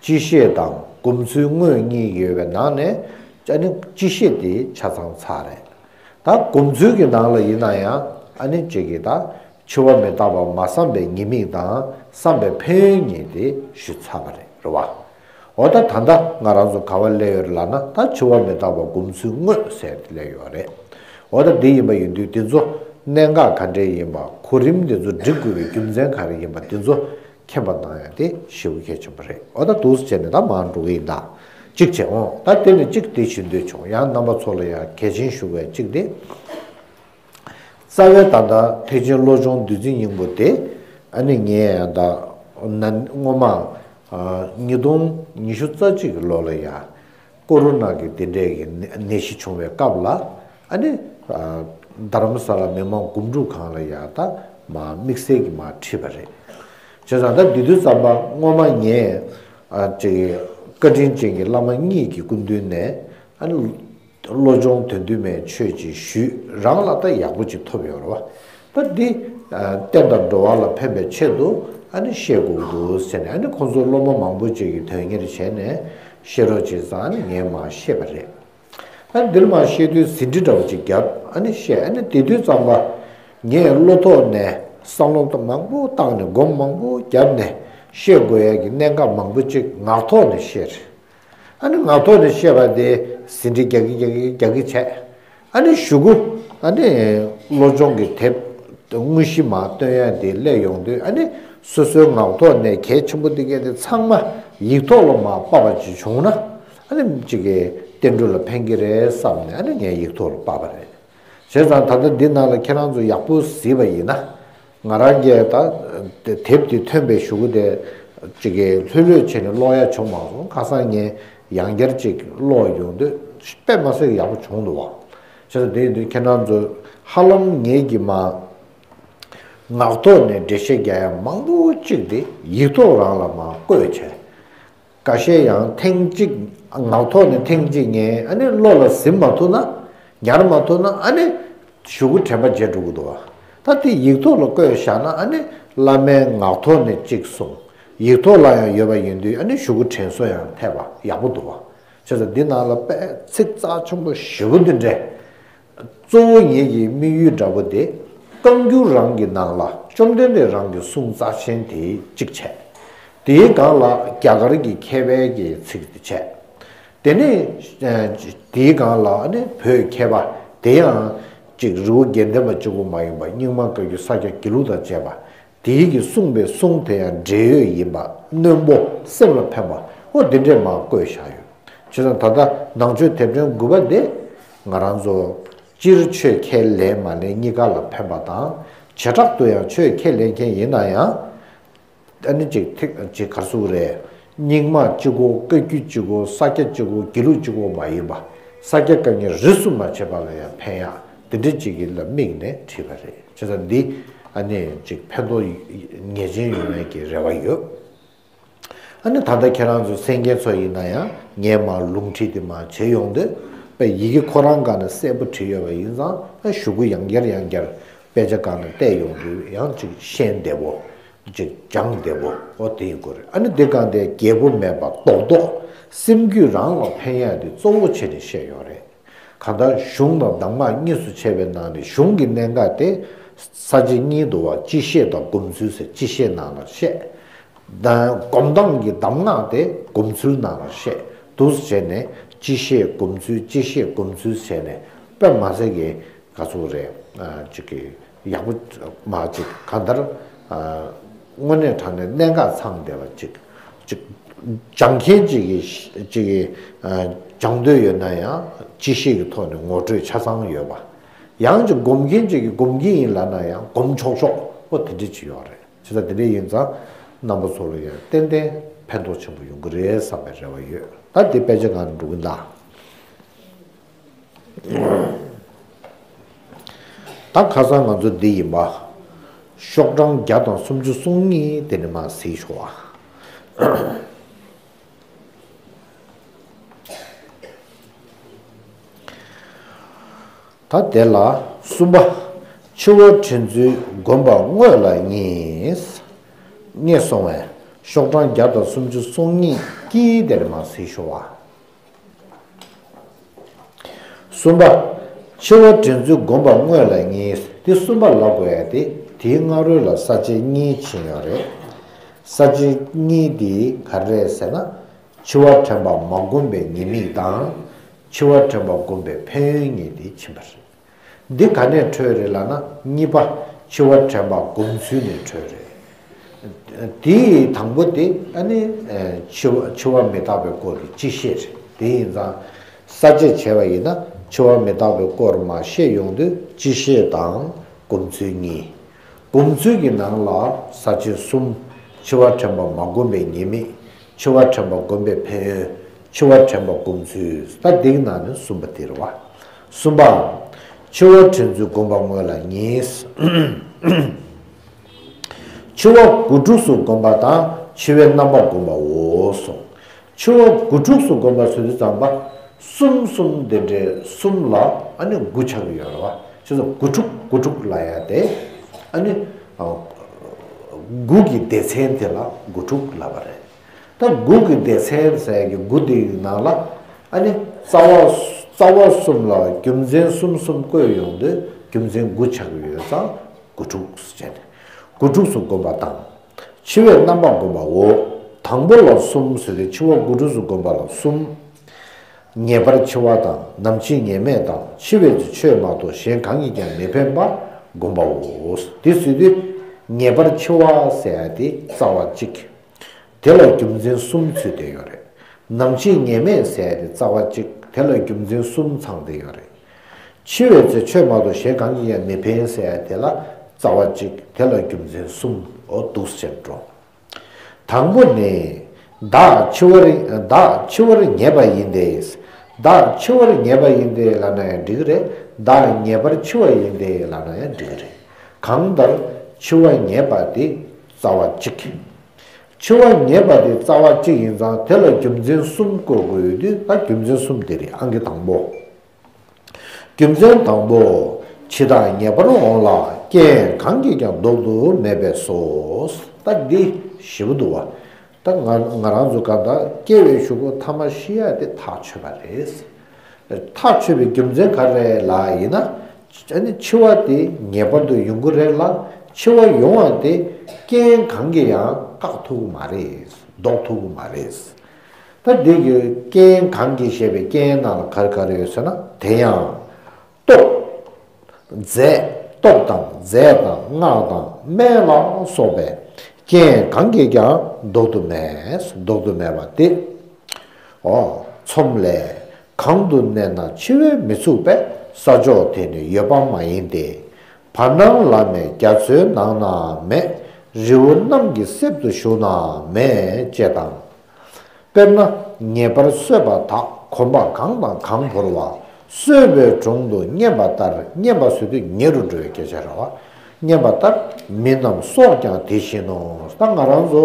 སྤྱི་བཤད་དང་སྒོམ་ཚུལ་དངོས་གཉིས་ཡོད་པའི་ནང་ནས་ཨ་ནི་སྤྱི་བཤད་དེ་ཆ་ཚང་ཚར་རེད། ད་སྒོམ་ཚུལ་གྱི་ནང་ལ་ཡིན་ན་ཡང་ཨ་ནི་གཅིག་གིས་ད་འཆི་བ་མི་རྟག་པ་མ་བསམ་པའི་ཉེས་དམིགས་དང་བསམ་པའི་ཕན་ཡོན་གཉིས་དེ་ཞུས་ཚར་བ་རེད། རེད་བ། འོ་ད་ད་ལྟ་ང་རང་ཚོ་ག་བ་སླེབས་ཡོད་རེད་ལབ་ན་ད་འཆི་བ་མི་རྟག་པ་སྒོམ་ཚུལ་དངོས་ཟེར་དེ་སླེབས་ཡོད་རེད། འོ་ད་འདི་ཡིན་པ་ཡིན་དུས་དེ་ཚོ་གནད་འགག་ག་འདྲས་ཡིན་པ། གོ་རིམ་དེ་ཚོ་སྒྲིག་དགོས་པའི་རྒྱུ་མཚན་ག་རེ་ཡིན་པ་དེ་ཚོ་མཁྱེན་པ་གནང་ཡ་དེ་ཞེ་པོ་གལ་ཆེན་པོ་རེད། འོ་ད་འདུག་སེ་བྱས་ནས་ད་མར་འགྲོ་གི་ཡིན། ད་གཅིག་བྱས་འོང་ད་དེ་ནས་གཅིག་དེ་ཞུ་འདོད་བྱུང་། ཡང་རྣམ་པ་ཚོ་ལ་ཡང་གལ་ཆེན་ཞུ་བའི་གཅིག་དེ། རྩ་བའི་ད་ལྟ་ཐེག་ཆེན་བློ་སྦྱོང་བདུད་རྩི་སྙིང་པོ་དེ་ཨ་ནི་ངས་ཡང་ད་ན་སྔོན་མ་ཨ་ཉིས་སྟོང་ཉི་ཤུ་རྩ་གཅིག་གི་ལོ་ལ་ཡ་ཀོ་རོ་ན་གི་དེ་འདྲས་ཀྱི་ནད་ནད་གཞི་བྱུང་བའི་སྐབས་ལ་ཨ་ནི་ཨ་རྡ་རམ་ས་ལ་མི་མང་སྒོམ་སྒྲུབ་ཁང་ལ་ཡ་ད་མ་དམིགས་བསལ་གྱི་མ་ཁྲིད་པ་རེད། བྱས་ཙང་ད་དེ་དུས་ཙམ་པ་སྔོན་མ་ངས་ཨ་ཅིག་བཀའ་དྲིན་ཅན་གྱི་བླ་མ་གཉིས་ཀྱི་སྐུ་མདུན་ནས་ཨ་ནི། བློ་སྦྱོང་དོན་བསྡུས་མའི་ཆོས་ཅིག་ཞུས། རང་ལ་ད་ཡག་པོ་ཅིག་ཐོབ་ཡོད་རེད་བ། ད་འདི་ཨ་བསྟན་དང་འགྲོ་བ་ལ་ཕན་པའི་ཆེད་དུ་ཨ་ནི་བཤད་དགོས་ཀྱི་འདུག་ཟེར་ནས་ཨ་ནི་ཁོང་ཚོ་སློབ་མ་མང་པོ་ཅིག་གིས་དོན་གཉེར་བྱས་ནས་བཤད་རོགས་བྱེད་ཙང་ཨ་ནི་ངས་མར་བཤད་པ་རེད། ཨ་ནི་འདིར་མར་བཤད་དུས་ཟིན་བྲིས་འདྲ་བོ་ཅིག་བརྒྱབ། ཨ་ནི་བཤད། ཨ་ནི་དེ་དུས་ཙམ་པ་ངས་བློ་ཐོག་ནས་བསམ་བློ་མང་པོ་བཏང་ནས་སྒོམ་མང་པོ་བརྒྱབ་ནས་བཤད་དགོས་ཡ་གི་གནད་འགག་མང་པོ་ཅིག་ངག་ཐོག་ནས་བཤད་རེད། ཨ་ནི་ངག་ཐོག་ནས་བཤད་པ་དེ་ཟིན་བྲིས་རྒྱག་གི་རྒྱག་གི་རྒྱག་གི་བྱས། ཨ་ནི་གཞུག་གུ་ཨ་ནི་བློ་སྦྱོང་གི་དེབ་དངོས་གཞི་མར་བཏོན་ཡ་དེ་སླེབས་ཡོང་དུས་ཨ་ནི་སོ་སོའི་ངག་ཐོག་ནས་གལ་ཆེན་པོ་དེ་གས་དེ་ཚང་མ་ཡིག་ཐོག་ལ་མར་ཕབ་པ་ཅིག་བྱུང་ན་ཨ་ནི་ཅིག་གི་བསྟན་འགྲོ་ལ་ཕན་གི་རེད་བསམ་ནས་ཨ་ནི་ངས་ཡིག་ཐོག་ལ་ཕབ་པ་རེད། བྱས་ཙང་ད་ལྟ་འདི་ནང་ལ་ཁྱེད་རང་ཚོ་ཡག་པོ་གཟིགས་པ་ཡིན་ན། ང་རང་གིས་ད་དེབ་དེ་ཐོན་པའི་གཞུག་གུ་དེ་ཅིག་གི་ལྷོད་ལྷོད་བྱས་ནས་ཀློག་ཡ་བྱུང་མ་སོང་། ཁ་སང་ངས་ཡང་བསྐྱར་ཅིག་ཀློག་ཡོང་དུས་དཔེ་མ་སྲིད་ཡག་པོ་བྱུང་འདུག་བ། བྱས་ཙང་དེ་ཡིན་དུས་ཁྱེད་རང་ཚོ་ཧ་ལམ་ངེད་ཀྱི་མ་ངག་ཐོག་ནས་འགྲེལ་བཤད་རྒྱག་ཡ་མང་པོ་ཅིག་དེ་ཡིག་ཐོག་རང་ལ་མར་བཀོད་བྱས། འགའ་ཤས་ཡང་ཐེངས་གཅིག་ངག་ཐོག་ནས་ཐེངས་གཅིག་ཉན། ཨ་ནི་བློ་ལ་ཟིན་མ་ཐུབ་ན། ཉར་མ་ཐུབ་ན་ཨ་ནི་གཞུག་གུ་དྲན་པ་བརྗེད་འགྲོ་གི་འདུག་བ། ད་དེ་ཡིག་ཐོག་ལ་བཀོད་བཞག་ན་ཨ་ནི་བླ་མས་ངག་ཐོག་ནས་གཅིག་གསུངས། ཡིག་ཐོག་ལ་ཡང་ཡོད་པ་ཡིན་དུས་ཨ་ནི་གཞུག་གུ་དྲན་གསོ་ཡང་ཐེབས་པ་ཡག་པོ་འདུག་བ། བྱས་ཙང་འདི་ནང་ལ་དཔེ་ཚིག་རྩ་ཆེན་པོ་ཞེ་པོ་འདི་འདྲས། གཙོ་བོ་ངེད་ཀྱི་དམིགས་ཡུལ་འདྲ་པོ་དེ་བཀའ་འགྱུར་རང་གི་ནང་ལ་བཅོམ་ལྡན་འདས་རང་གི་གསུང་རྩ་ཆེན་དེ་གཅིག་བྱས། དེའི་སྒང་ལ་རྒྱ་གར་གྱི་མཁས་པའི་གི་ཚིག་དེ་བྱས། དེ་ནས་ཨ་དེའི་སྒང་ལ་ནི་བོད་མཁས་པ་དེ་ཡང་ ཅིག་རི་བོ་དགེ་ལྡན་པ་གཅིག་པོ་མ་ཡིན་པ། རྙིང་མ་བཀའ་བརྒྱུད་ས་སྐྱ་དགེ་ལུགས་དང་བཅས་པ། དེའི་གིས་གསུངས་པའི་གསུང་དེ་ཡང་འབྲེལ་ཡོད་ཡིན་པ། རྣོན་པོ་སེམས་ལ་ཕན་པ། འོ་འདི་འདྲས་མར་བཀོད་བཞག་ཡོད། བྱས་ཙང་ད་ལྟ་ནང་ཆོས་དེབ་ཕྲེང་དགུ་པ་འདི་ང་རང་ཚོ་སྤྱིར་ཆོས་ཁས་ལེན་མ་ལེན་གཉིས་ཀ་ལ་ཕན་པ་དང་། བྱེ་བྲག་ཏུ་ཡང་ཆོས་ཁས་ལེན་མཁན་ཡིན་ན་ཡང་། ཨ་ནི་ཅིག་ཐིག་ཅིག་ག་ཟུག་རེད། རྙིང་མ་གཅིག་པོ། བཀའ་བརྒྱུད་གཅིག་པོ། ས་སྐྱ་གཅིག་པོ། དགེ་ལུགས་གཅིག་པོ་མ་ཡིན་པ། ས་སྐྱ་བཀའ་རྙིང་རིས་སུ་མ་ཆད་པ་ལ་ཡང་ཕན་ཡག་དེ་འདྲ་ཅིག་གི་ལ་དམིགས་ནས་བྲིས་པ་རེད། བྱས་ཙང་འདི་ཨ་ནི་ཅིག་ཕན་ཐོགས་ངེས་ཅན་ཡོང་བའི་གི་རེ་བ་ཡོད། ཨ་ནི་ད་ལྟ་ཁྱེད་རང་ཚོ་གསན་མཁན་ཚོ་ཡིན་ན་ཡང་ངས་མར་ལུང་ཁྲིད་དེ་མར་བྱེད་ཡོང་དུས། དཔེ་ཡི་གེ་ཁོ་རང་སྒང་ནས་གསལ་པོ་བྲིས་ཡོད་པ་ཡིན་ཙང་། ཨ་གཞུག་གུ་ཡང་བསྐྱར་ཡང་བསྐྱར་དཔེ་ཆ་སྒང་ནས་བལྟས་ཡོང་དུས་ཡང་ཅིག་ཤེས་བདེ་པོ། ཅིག་སྦྱང་བདེ་པོ། འོ་དེ་ཡིན་དགོས་རེད། ཨ་ནི་འདི་གང་དེ་རྒྱས་པོ་མེད་པ་རྡོག་རྡོག་སེམས་རྒྱུད་རང་ལ་ཕན་ཡག་དེ་གཙོ་བོ་བྱས་ནས་བཤད་ཡོད་རེད། གང་ལྟར་གཞུང་དང་གདམས་ངག་གཉིས་སུ་ཕྱེ་བའི་ནང་ནས་གཞུང་གི་གནད་འགག་དེ་ས་བཅད་གཉིས་འདུག་པ། སྤྱི་བཤད་དང་སྒོམ་ཚུལ་ཟེར། སྤྱི་བཤད་ནང་ལ་བཤད། ད་སྒོམ་སྟངས་ཀྱི་གདམས་ངག་དེ་སྒོམ་ཚུལ་ནང་ལ་བཤད། འདུག་སེ་བྱས་ནས་སྤྱི་བཤད་སྒོམ་ཚུལ། སྤྱི་བཤད་སྒོམ་ཚུལ་བྱས་ནས་དཔེ་མ་ཟད་ཀྱི་ག་ཚོད་རེད། ཨ་ཅིག་གི་ཡག་པོ་མ་ཅིག་གང་ལྟར་ཨ་དངོས་གནས་དྲང་གནས་གནད་འགག་ཚང་བསྡད་པ་ཅིག་ཅིག་སྦྱང་མཁན་ཅིག་གིས་ཅིག་གིས་ཨ་སྦྱང་འདོད་ཡོད་ན་ཡང་སྤྱི་བཤད་ཀྱི་ཐོག་ནས་ངོ་སྤྲོད་ཆ་ཚང་ཡོད་པ། ཡང་ཅིག་སྒོམ་མཁན་ཅིག་གིས་སྒོམ་གྱི་ཡིན་ལབ་ན་ཡང་སྒོམ་ཆོག་ཆོག་པོ་དེ་འདྲ་ཅིག་ཡོད་རེད། བྱས་ཙང་དེ་འདྲ་ཡིན་ཙང་རྣམ་པ་ཚོ་ལ་ཡང་ཏན་ཏན་ཕན་ཐོགས་ཆེན་པོ་ཡོང་གི་རེད་བསམ་པའི་རེ་བ་ཡོད། ད་འདི་དཔེ་ཆ་སྒང་ནས་འགྲོ་གི་ཡིན་ད། ད་ཁ་སང་ང་ཚོ་འདི་ཡིན་པ། ཤོག་གྲངས་བརྒྱ་དང་སུམ་ཅུ་སོ་གཉིས་དེ་ནས་མར་གཟིགས་ཤོག་ཨ། ད་དེ་ལ་གསུམ་པ། འཆི་བ་དྲན་ཚུལ་སྒོམ་པ་དངོས་ལ་ངེས། ངེས་སོང་བས་ཤོག་གྲངས་བརྒྱ་དང་སུམ་ཅུ་སོ་གཉིས་ཀྱི་དེར་མར་གཟིགས་ཤོག་ཨ། གསུམ་པ། འཆི་བ་དྲན་ཚུལ་སྒོམ་པ་དངོས་ལ་ངེས། འདི་གསུམ་པ་ལབ་དགོས་ཡ་དེ་དེའི་སྔ་རོལ་ལ་ས་བཅད་གཉིས་ཕྱིན་ཡོད་རེད། ས་བཅད་གཉིས་དེ་ག་རེ་རེད་ཟེར་ན། འཆི་བ་དྲན་པ་མ་བསྒོམས་པའི་ཉེས་དམིགས་དང་། འཆི་བ་དྲན་པ་བསྒོམས་པའི་ཕན་ཡོན་གཉིས་དེ་ཕྱིན་པ་རེད། འདི་ག་ནས་འཕྲོས་རེད་ལབ་ན། གཉིས་པ། འཆི་བ་དྲན་པ་སྒོམ་ཚུལ་ནས་འཕྲོས་རེད། དེའི་དང་པོ་དེ་ཨ་ནི་ཨ་འཆི་བ་འཆི་བ་མི་རྟག་པའི་སྐོར་གྱི་སྤྱི་བཤད་རེད། དེ་ཡིན་ཙང་ས་བཅད་བྱས་པ་ཡིན་ན་འཆི་བ་མི་རྟག་པའི་སྐོར་མར་བཤད་ཡོང་དུས་སྤྱི་བཤད་དང་སྒོམ་ཚུལ་གཉིས། སྒོམ་ཚུལ་གྱི་ནང་ལ་ས་བཅད་གསུམ། འཆི་བ་དྲན་པ་མ་བསྒོམས་པའི་ཉེས་དམིགས། འཆི་བ་དྲན་པ་བསྒོམས་པའི་ཕན་ཡོན། འཆི་བ་དྲན་པ་སྒོམ་ཚུལ། ད་འདིའི་ནང་ནས་གསུམ་པ་དེ་རེད་བ། གསུམ་པ། འཆི་བ་དྲན་ཚུལ་སྒོམ་པ་དངོས་ལ་ངེས། འཆི་བ་དགུ་ཕྲུགས་སུ་བསྒོམ་པ་དང་འཆི་བའི་རྣམ་པ་བསྒོམ་པའོ་གསུངས། འཆི་བ་དགུ་ཕྲུགས་སུ་བསྒོམ་པ་ཟེར་དུས་ཙམ་པ། གསུམ་གསུམ་དེ་འདྲའི་གསུམ་ལ་ཨ་ནི་དགུ་ཆགས་ཀྱི་ཡོད་རེད་བ། བྱས་ཙང་དགུ་ཕྲུགས་དགུ་ཕྲུགས་ལབ་ཡ་དེ་ཨ་ནི་ཨ་དགུ་གི་སྡེ་ཚན་དེ་ལ་དགུ་ཕྲུགས་ལབ་པ་རེད། ད་དགུ་གི་སྡེ་ཚན་ཟེར་ཡ་གི་དགུ་དེའི་ནང་ལ་ཨ་ནི་རྩ་བ་རྩ་བ་གསུམ་ལ་རྒྱུ་མཚན་གསུམ་གསུམ་བཀོད་ཡོང་དུས་རྒྱུ་མཚན་དགུ་ཆགས་ཀྱི་ཡོད་ཙང་དགུ་ཕྲུགས་ཟེར་ནས་དགུ་ཕྲུགས་སུ་བསྒོམ་པ་དང་། འཆི་བའི་རྣམ་པ་བསྒོམ་པའོ། དང་པོ་ལ་གསུམ་ཟེར་ཏེ་འཆི་བ་དགུ་ཕྲུགས་སུ་བསྒོམ་པ་ལ་གསུམ། ངེས་པར་འཆི་བ་དང་ནམ་འཆི་ངེས་མེད་དང་འཆི་བའི་ཚེ་ཆོས་མ་གཏོགས་གཞན་གང་གིས་ཀྱང་མི་ཕན་པ་བསྒོམ་པའོ། དེ་ཟེར་དུས་ངེས་པར་འཆི་བ་ཟེར་ཡ་དེ་རྩ་བ་གཅིག་དེ་ལ་རྒྱུ་མཚན་གསུམ་ཚུད་བསྡད་ཡོད་རེད། ནམ་འཆི་ངེས་མེད་ཟེར་ཡ་དེ་རྩ་བ་གཅིག་དེ་ལ་རྒྱུ་མཚན་གསུམ་ཚང་བསྡད་ཡོད་རེད། འཆི་བའི་ཚེ་ཆོས་མ་གཏོགས་གཞན་གང་གིས་ཀྱང་མི་ཕན་ཟེར་ཡ་དེ་ལ་རྩ་བ་གཅིག་དེ་ལ་རྒྱུ་མཚན་གསུམ། འོ་འདུག་སེ་བྱས་འགྲོ། དང་པོ་ནི། བདག་འཆི་བར་བདག་འཆི་བར་ངེས་པ་ཡིན་ཏེ། བདག་འཆི་བར་ངེས་པ་ཡིན་ཏེ་ལབ་ན་ཡང་འགྲིག་གི་རེད། བདག་ངེས་པར་འཆི་བ་ཡིན་ཏེ་ལབ་ན་ཡང་འགྲིག་གི་རེད། གང་ལྟར་འཆི་བ་ངེས་པ་དེ་རྩ་བ་གཅིག་འཆི་བ་ངེས་པ་དེ་རྩ་བ་གཅིག་ཡིན་ཙང་དེ་ལ་རྒྱུ་མཚན་གསུམ་བཀོད་དགོས་ཡོད་དུས། ད་རྒྱུ་མཚན་གསུམ་དེ་རེད། ཨང་ཀི་དང་པོ། རྒྱུ་མཚན་དང་པོ། འཆི་བདག་ངེས་པར་འོང་ལ་རྐྱེན་གང་གིས་ཀྱང་ལྡོག་ཏུ་མེད་པས་སོ། ད་འདི་ཞེ་པོ་འདུག་བ། ད་ང་ང་རང་ཚོ་གང་ལྟར་སྐྱེ་བའི་གཞུག་གུ་ཐ་མ་ཤི་ཡ་དེ་ཐག་ཆོད་པ་རེད། ཐག་ཆོད་པའི་རྒྱུ་མཚན་ག་རེ་ལ་ཡིན་ན། ཨ་ནི་འཆི་བ་དེ་ངེས་པར་དུ་ཡོང་གི་རེད་ལ། འཆི་བ་ཡོང་བ་དེ་རྐྱེན་གང་གིས་ཡང་བཀག་ཐུབ་ཀྱི་མ་རེད། ཟློག་ཐུབ་ཀྱི་མ་རེད། ད་འདི་གི་རྐྱེན་གང་གིས་ཞེས་པའི་རྐྱེན་ནང་ལ་ག་རེ་ག་རེ་ཡོད་ཟེར་ན། དེ་ཡང་ལྟོ། རྫས། སྟོབས་དང་རྫས་དང་སྔགས་དང་སྨན་ལ་སོགས་པའི་རྐྱེན་གང་གིས་ཀྱང་བཟློག་ཏུ་མེད། བཟློག་ཏུ་མེད་པ་སྟེ། འོ། ཚོམས་ལས། གང་དུ་གནས་ན་འཆི་བས་མི་ཚུགས་པའི་ས་ཕྱོགས་དེ་ནི་ཡོད་པ་མ་ཡིན་ཏེ། བར་སྣང་ལམ་མེ་རྒྱ་མཚོའི་ནང་ན་མེད། རི་བོ་གནམ་གྱི་གསེབ་ཏུ་བཞུགས་ན་མེད་ཅེས་དང་། དཔེར་ན་ངེས་པར་གསོད་པ་དག་གོམ་པ་གང་དང་གང་བོར་བ། གསོད་པའི་དྲུང་དུ་བསྙེན་པ་ལྟར། བསྙེན་པ་ཟེར་དུས་ཉེ་རུ་འགྲོ་བའི་སྐད་ཆ་རེད་བ། བསྙེན་པ་ལྟར། མི་རྣམས་སྲོག་ཀྱང་དེ་བཞིན་ནོ། ད་ང་རང་ཚོ་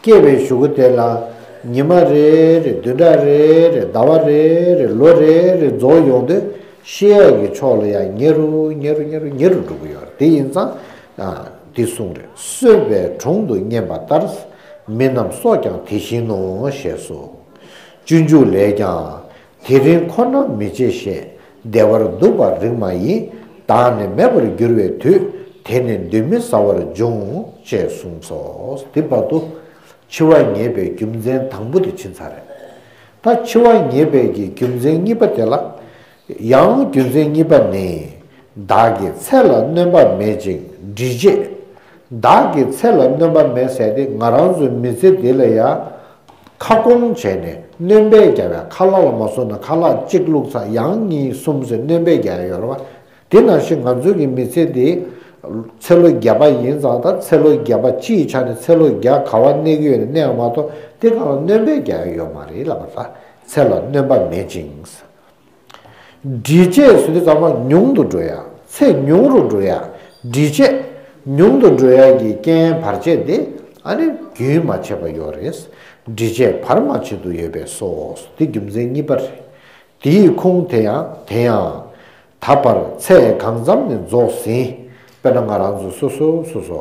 སྐྱེས་པའི་གཞུག་གུ་དེ་ལ་ཉི་མ་རེ་རེ། བདུན་ཕྲག་རེ་རེ། ཟླ་བ་རེ་རེ། ལོ་རེ་རེ་རྫོགས་ཡོང་དུས་ཤི་ཡག་གི་ཕྱོགས་ལ་ཡང་ཉེ་རུ་ཉེ་རུ་ཉེ་རུ་ཉེ་རུ་འགྲོ་གི་ཡོད་རེད། དེ་ཡིན་ཙང་། ཨ། འདི་གསུངས་རེད། གསོད་པའི་དྲུང་དུ་བསྙེན་པ་ལྟར། མི་རྣམས་སྲོག་ཀྱང་དེ་བཞིན་ནོ། ཞེས་སོ། སྤྱོད་འཇུག་ལས་ཀྱང་། དེ་རིང་ཁོ་ན་མི་བྱེད་ཞེས། བདེ་བར་འདུག་པར་རིགས་མ་ཡིན། བདག་ནི་མེད་པར་འགྱུར་བའི་དུས། དེ་ནི་གདོན་མི་ཟ་བར་འབྱུང་། ཅེས་གསུངས་སོ། དེ་བར་དུ་འཆི་བ་ངེས་པའི་རྒྱུ་མཚན་དང་པོ་དེ་ཕྱིན་ཚར་རེད། ད་འཆི་བ་ངེས་པའི་གི་རྒྱུ་མཚན་གཉིས་པ་དེ་ལ། ཡང་རྒྱུ་མཚན་གཉིས་པ་ནི། བདག་གི་ཚེ་ལ་སྣོན་པ་མེད་ཅིང་སྒྲིབ་བྱེད། བདག་གི་ཚེ་ལ་སྣོན་པ་མེད་ཟེར་ཏེ་ང་རང་ཚོའི་མི་ཚེ་འདི་ལ་ཡང་ཁ་སྐོང་བྱས་ནས་སྣོན་པ་རྒྱག་ཡ། ཁ་ལག་ལ་མ་སོང་ན་ཁ་ལག་གཅིག་བླུགས་ཚར། ཡང་གཉིས་གསུམ་ཟེར་སྣོན་པ་རྒྱག་ཡ་ཡོད་རེད་བ། དེ་ནང་བཞིན་ང་ཚོའི་གི་མི་ཚེ་འདི་ཚེ་ལོ་བརྒྱ་པ་ཡིན་ཙང་། ད་ཚེ་ལོ་བརྒྱ་པ་སྤྱིའི་ཆ་ནས་ཚེ་ལོ་བརྒྱ་ག་བ་གནས་ཀྱི་ཡོད་ན་གནས་པ་མ་གཏོགས་དེ་གང་ལ་སྣོན་པ་རྒྱག་ཡ་ཡོད་མ་རེད་ལབ་པ། ད་ཚེ་ལ་སྣོན་པ་མེད་ཅིང་། སྒྲིབ་བྱེད་ཟེར་དུས་ཙམ་པ་ཉུང་དུ་འགྲོ་ཡ། ཚེ་ཉུང་རུ་འགྲོ་ཡ། སྒྲིབ་བྱེད་ཉུང་དུ་འགྲོ་ཡ་གི་རྐྱེན་བར་ཆད་དེ་ཨ་ནི་རྒྱུན་མ་ཆད་པ་ཡོད་རེད། སྒྲིབ་བྱེད་བར་མ་ཆད་དུ་ཡོད་པས་སོ། དེ་རྒྱུ་མཚན་གཉིས་པ་རེད། དེའི་ཁུངས་དེ་ཡང་། དེ་ཡང་། ད་བར་ཚེ་གང་ཙམ་ནི་རྫོགས་ཟིན། དཔེར་ན་ང་རང་ཚོ་སོ་སོ་སོ་སོ།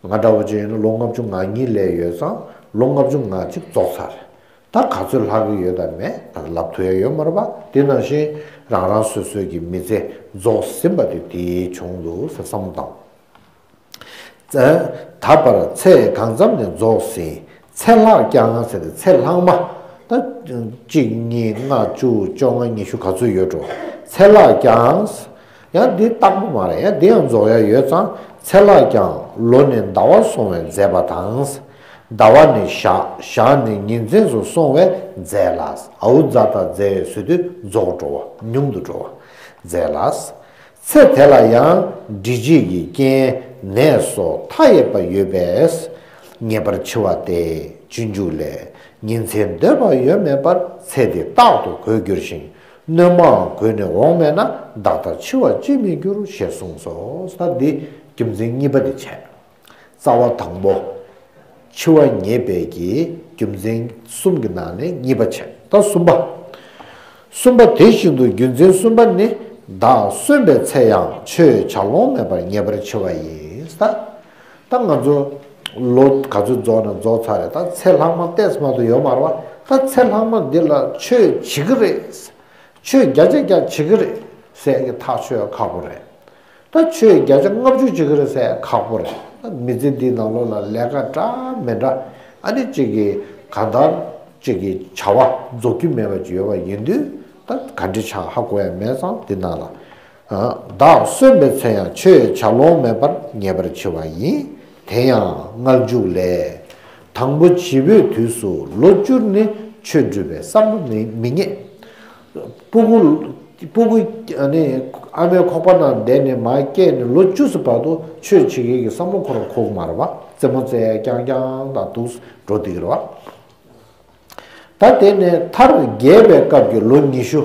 ང་འདྲ་བོ་ཅིག་ཡིན་ན་ལོ་ལྔ་བཅུ་ང་གཉིས་སླེབས་ཡོད་ཙང་། ལོ་ལྔ་བཅུ་ང་གཅིག་རྫོགས་ཚར་རེད། ད་ག་ཚོད་ལྷག་གི་ཡོད་དམ་མེད་ད་ལབ་ཐུབ་ཡ་ཡོད་མ་རེད་པ། དེ་ནང་བཞིན་རང་རང་སོ་སོའི་གི་མི་ཚེ་རྫོགས་ཟིན་པ་དེ་དེའི་གཞུང་དུ་ཟེར་བསམ་བློ་བཏང་། ད་བར་ཚེ་གང་ཙམ་ནས་རྫོགས་ཟིན། ཚེ་ལྷག་ཀྱང་ཟེར་ཏེ་ཚེ་ལྷག་མ། ད་གཅིག་གཉིས་ལྔ་བཅུ་བཅོ་ལྔ་ཉི་ཤུ་ག་ཚོད་ཡོད་འགྲོ། ཚེ་ལྷག་ཀྱང་། ཡང་འདི་རྟག་པོ་མ་རེད། ཡང་འདི་ཡང་རྫོགས་ཡ་ཡོད་ཙང་། ཚེ་ལྷག་ཀྱང་ལོ་ནི་ཟླ་བ་སོང་བའི་མཛད་པ་དང་། ཟླ་བ་ནི་ཞག་ཞག་ནི་ཉིན་མཚན་སུ་སོང་བའི་མཛད་ལ། ཨའུ་ཛ་ད་མཛད་ཟེར་དུས་རྫོགས་འགྲོ་བ། ཉུང་དུ་འགྲོ་བ། མཛད་ལ། ཚེ་དེ་ལ་ཡང་སྒྲིབ་བྱེད་ཀྱི་རྐྱེན་ནད་སོགས་མཐའ་ཡས་པ་ཡོད་པས། ངེས་པར་འཆི་བ་སྟེ། སྤྱོད་འཇུག་ལས། ཉིན་མཚན་སྡོད་པ་ཡོད་མེད་པར་ཚེ་འདི་རྟག་ཏུ་གོད་འགྱུར་ཞིང་། སྣོན་པའང་གོད་ནས་འོང་མེད་ན། བདག་ལྟར་འཆི་བ་ཅིས་མི་འགྱུར། ཞེས་གསུངས་སོ། ད་འདི་རྒྱུ་མཚན་གཉིས་པ་འདི་བྱས། རྩ་བ་དང་པོ། འཆི་བ་ངེས་པའི་གི་རྒྱུ་མཚན་གསུམ་གྱི་ནང་ནས་གཉིས་པ་བྱས། ད་གསུམ་པ། གསུམ་པ་དེ་བཞིན་དུ་རྒྱུ་མཚན་གསུམ་པ་ནི། བདག་གསོན་པའི་ཚེ་ཡང་ཆོས་བྱ་ལོང་མེད་པར་ངེས་པར་འཆི་བ་ཡིན། ད་ད་ང་ཚོ་ལོ་ག་ཚོད་རྫོགས་ན་རྫོགས་ཚར་རེད། ད་ཚེ་ལྷག་མ་ཏོག་ཙམ་མ་གཏོགས་ཡོད་མ་རེད་བ། ད་ཚེ་ལྷག་མ་འདི་ལ་ཆོས་བྱེད་ཀྱི་རེད། ཆོས་བརྒྱ་ཆ་བརྒྱ་བྱེད་ཀྱི་རེད་ཟེར་གྱི་ཐག་ཆོད་ཁག་པོ་རེད། ད་ཆོས་བརྒྱ་ཆ་ལྔ་བཅུ་བྱེད་ཀྱི་རེད་ཟེར་ཁག་པོ་རེད། ད་མི་ཚེ་འདིའི་ནང་ལོགས་ལ་ལས་ཀ་འདྲ་མི་འདྲ་ཨ་ནི་གཅིག་གིས་གང་ལྟར་གཅིག་གིས་བྱ་བ་རྫོགས་རྒྱུ་མེད་པ་ཅིག་ཡོད་པ་ཡིན་དུས། ད་ག་འདྲ་ཆགས་ཧ་གོ་ཡ་མེད་ཙང་འདི་ནང་ལ། བདག་གསོན་པའི་ཚེ་ཡང་ཆོས་བྱ་ལོང་མེད་པར་ངེས་པར་འཆི་བ་ཡིན། དེ་ཡང་སྔགས་འཇུག་ལས། དང་པོ་བྱིས་པའི་དུས་སུ་ལོ་བཅུར་ནི་ཆོས་སྒྲུབ་པའི་བསམ་བློ་མི་མི་རྙེད། སྤུ་གུ་སྤུ་གུ་ཨ་ནི་ཨ་མའི་ཁོག་པ་ནང་བསྡད་ནས་མར་སྐྱེས་ནས་ལོ་བཅུ་ཙམ་བར་དུ་ཆོས་བྱེད་མཁན་གྱི་བསམ་བློ་ཁོ་རང་འཁོར་གྱི་མ་རེད་བ། རྩེད་མོ་རྩེ་རྐྱང་རྐྱང་དང་འདུག་འགྲོ་བསྡད་ཀྱི་རེད་བ། ད་དེ་ནས་མཐར་རྒས་པའི་སྐབས་ཀྱི་ལོ་ཉི་ཤུ།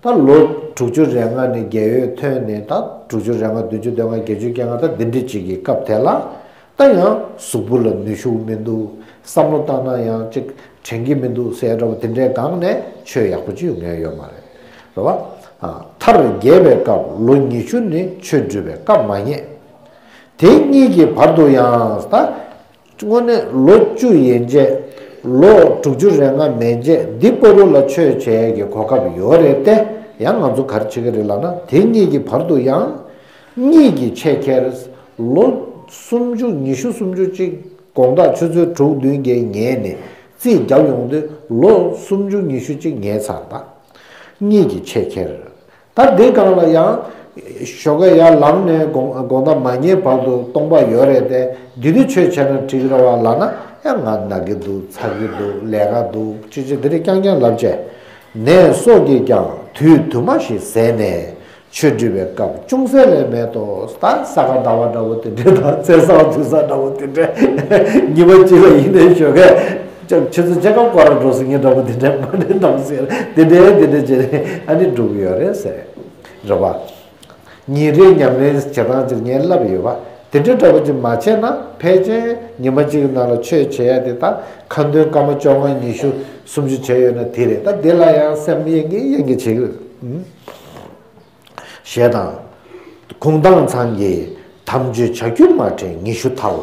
ད་ལོ་དྲུག་ཅུ་རེ་ལྔ་ནས་རྒས་ཡོལ་ཐོན་ནས། ད་དྲུག་ཅུ་རེ་ལྔ། བདུན་ཅུ་དོན་ལྔ། བརྒྱད་ཅུ་གྱ་ལྔ། ད་འདི་འདྲ་ཅིག་གི་སྐབས་དེ་ལ། ད་ཡང་གཟུགས་པོ་ལ་ནུས་ཤུགས་མི་འདུག་བསམ་བློ་བཏང་ན་ཡང་ཅིག་དྲན་གྱི་མི་འདུག་ཟེར་འདྲ་བོ་དེ་འདྲའི་སྒང་ནས་ཆོས་ཡག་པོ་ཅིག་ཡོང་མཁན་ཡོད་མ་རེད། རེད་བ། མཐར་རྒས་པའི་སྐབས་ལོ་ཉི་ཤུ་ནི་ཆོས་སྒྲུབ་པའི་སྐབས་མ་རྙེད། དེ་གཉིས་ཀྱི་བར་དུ་ཡང་ད། དངོས་གནས་ལོ་བཅུ་ཡན་ཆད། ལོ་དྲུག་ཅུ་རེ་ལྔ་མན་ཆད་འདི་བར་དུ་ལ་ཆོས་བྱེད་ཀྱི་གོ་སྐབས་ཡོད་རེད་དེ། ཡང་ང་ཚོ་ག་རེ་བྱེད་ཀྱི་རེད་ལབ་ན། དེ་གཉིས་ཀྱི་བར་དུ་ཡང་གཉིད་ཀྱི་ཆེད་ཁེལ། ལོ་སུམ་ཅུ། ཉི་ཤུ་སུམ་ཅུ་གཅིག་དགོང་དག་ཆུ་ཚོད་དྲུག་བདུན་བརྒྱད་ཉལ་ནས་རྩིས་རྒྱབ་ཡོང་དུས་ལོ་སུམ་ཅུ་ཉི་ཤུ་གཅིག་ཉལ་ཚར། ད་གཉིད་ཀྱི་ཆེད་ཁེལ། ད་འདི་སྒང་ལ་ཡང་ ཞོགས་ཀས་ཡར་ལངས་ནས་དགོང་དགོང་དག་མ་ཉལ་བར་དུ་སྟོང་པ་ཡོད་རེད་དེ། འདི་དུས་ཆོས་བྱས་ན་འགྲིག་རེད་བ་ལབ་ན། ཡང་ང་ན་གི་འདུག་ཚ་གི་འདུག་ལས་ཀ་འདུག་ཅི་ཅི་འདི་འདྲ་རྐྱང་རྐྱང་ལབ་བྱས། ནད་སོགས་ཀྱིས་ཀྱང་དུས་དུ་མ་ཞིག་ཟད་ནས། ཆོས་འདྲི་བའི་སྐབས་ཅུང་ཟད་ལས་མེད་དོ། ད་ས་ག་ཟླ་བ་འདྲ་བོ་དེ་འདྲས་དང་ཚེས་བཟང་དུས་བཟང་འདྲ་བོ་དེ་འདྲས། ཉི་མ་གཅིག་ལ་ཡིན་ནའི་ཞོགས་ཀས་ཆུ་ཚོད་ཕྱེད་ཀ་སྐོར་ར་འགྲོ་སོང་ངེས་འདྲ་བོ་དེ་འདྲས་མ་འདྲེན་དང་ཟེར། དེ་འདྲས་དེ་འདྲས་བྱས་ནས་ཨ་ནི་འགྲོ་གི་ཡོད་རེད་ཟེར། རེད་བ། ཉིན་རེའི་ཉམས་ལེན་བྱེད་སྟངས་ཅིག་ངས་བསླབས་ཡོད་པ། དེ་འདྲའི་འདྲ་པོ་ཅིག་མ་བྱས་ན། ཕལ་ཆེར་ཉི་མ་གཅིག་གི་ནང་ལ་ཆོས་བྱེད་ཡ་དེ་དག་ཁ་འདོན་སྐར་མ་བཅོ་ལྔ་ཉི་ཤུ་སུམ་ཅུ་བྱས་ཡོད་ན་དེ་རེད། ད་དེ་ལ་ཡང་སེམས་གཡེང་གི་གཡེང་གི་བྱེད་ཀྱི་ཡོད། ཞེས་དང་། གུང་ཐང་ཚང་གིས། དམ་ཆོས་བྱ་རྒྱུ་མ་དྲན་ཉི་ཤུ་ཐལ།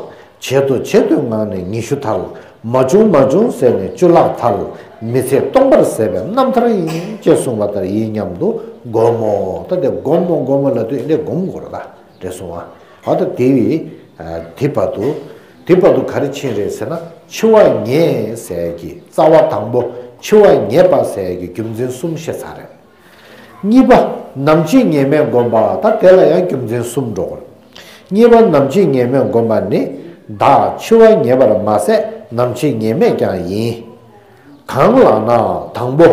བྱེད་དོ་བྱེད་དོའི་ངང་ནས་ཉི་ཤུ་ཐལ། མ་བྱུང་མ་བྱུང་ཟེར་ནས་བཅུ་ལྷག་ཐལ། མི་ཚེ་སྟོང་པར་ཟད་པའི་རྣམ་ཐར་ཡིན། ཅེས་གསུངས་པ་ལྟར་ཡིན་སྙམ་དུ་སྒོམ་མོ། ད་དེ་སྒོམ་མོ་སྒོམ་མོ་ལབ་དུས་འདི་སྒོམ་དགོས་རེད། ད་རེད་སོང་བ། ཨ་ད་དེ་བས། དེ་བར་དུ། དེ་བར་དུ་ག་རེ་ཕྱིན་རེད་ཟེར་ན། འཆི་བ་ངེས་ཟེར་གྱི་རྩ་བ་དང་པོ། འཆི་བ་ངེས་པ་ཟེར་གྱི་རྒྱུ་མཚན་གསུམ་བཤད་ཚར་རེད། གཉིས་པ། ནམ་འཆི་ངེས་མེད་སྒོམ་པ། ད་དེ་ལ་ཡང་རྒྱུ་མཚན་གསུམ་འགྲོ་གི་རེད། གཉིས་པ། ནམ་འཆི་ངེས་མེད་སྒོམ་པ་ནི། བདག་འཆི་བ་ངེས་པར་མ་ཟད་ནམ་འཆི་ངེས་མེད་ཀྱང་ཡིན། གང་ལགས་ན། དང་པོ།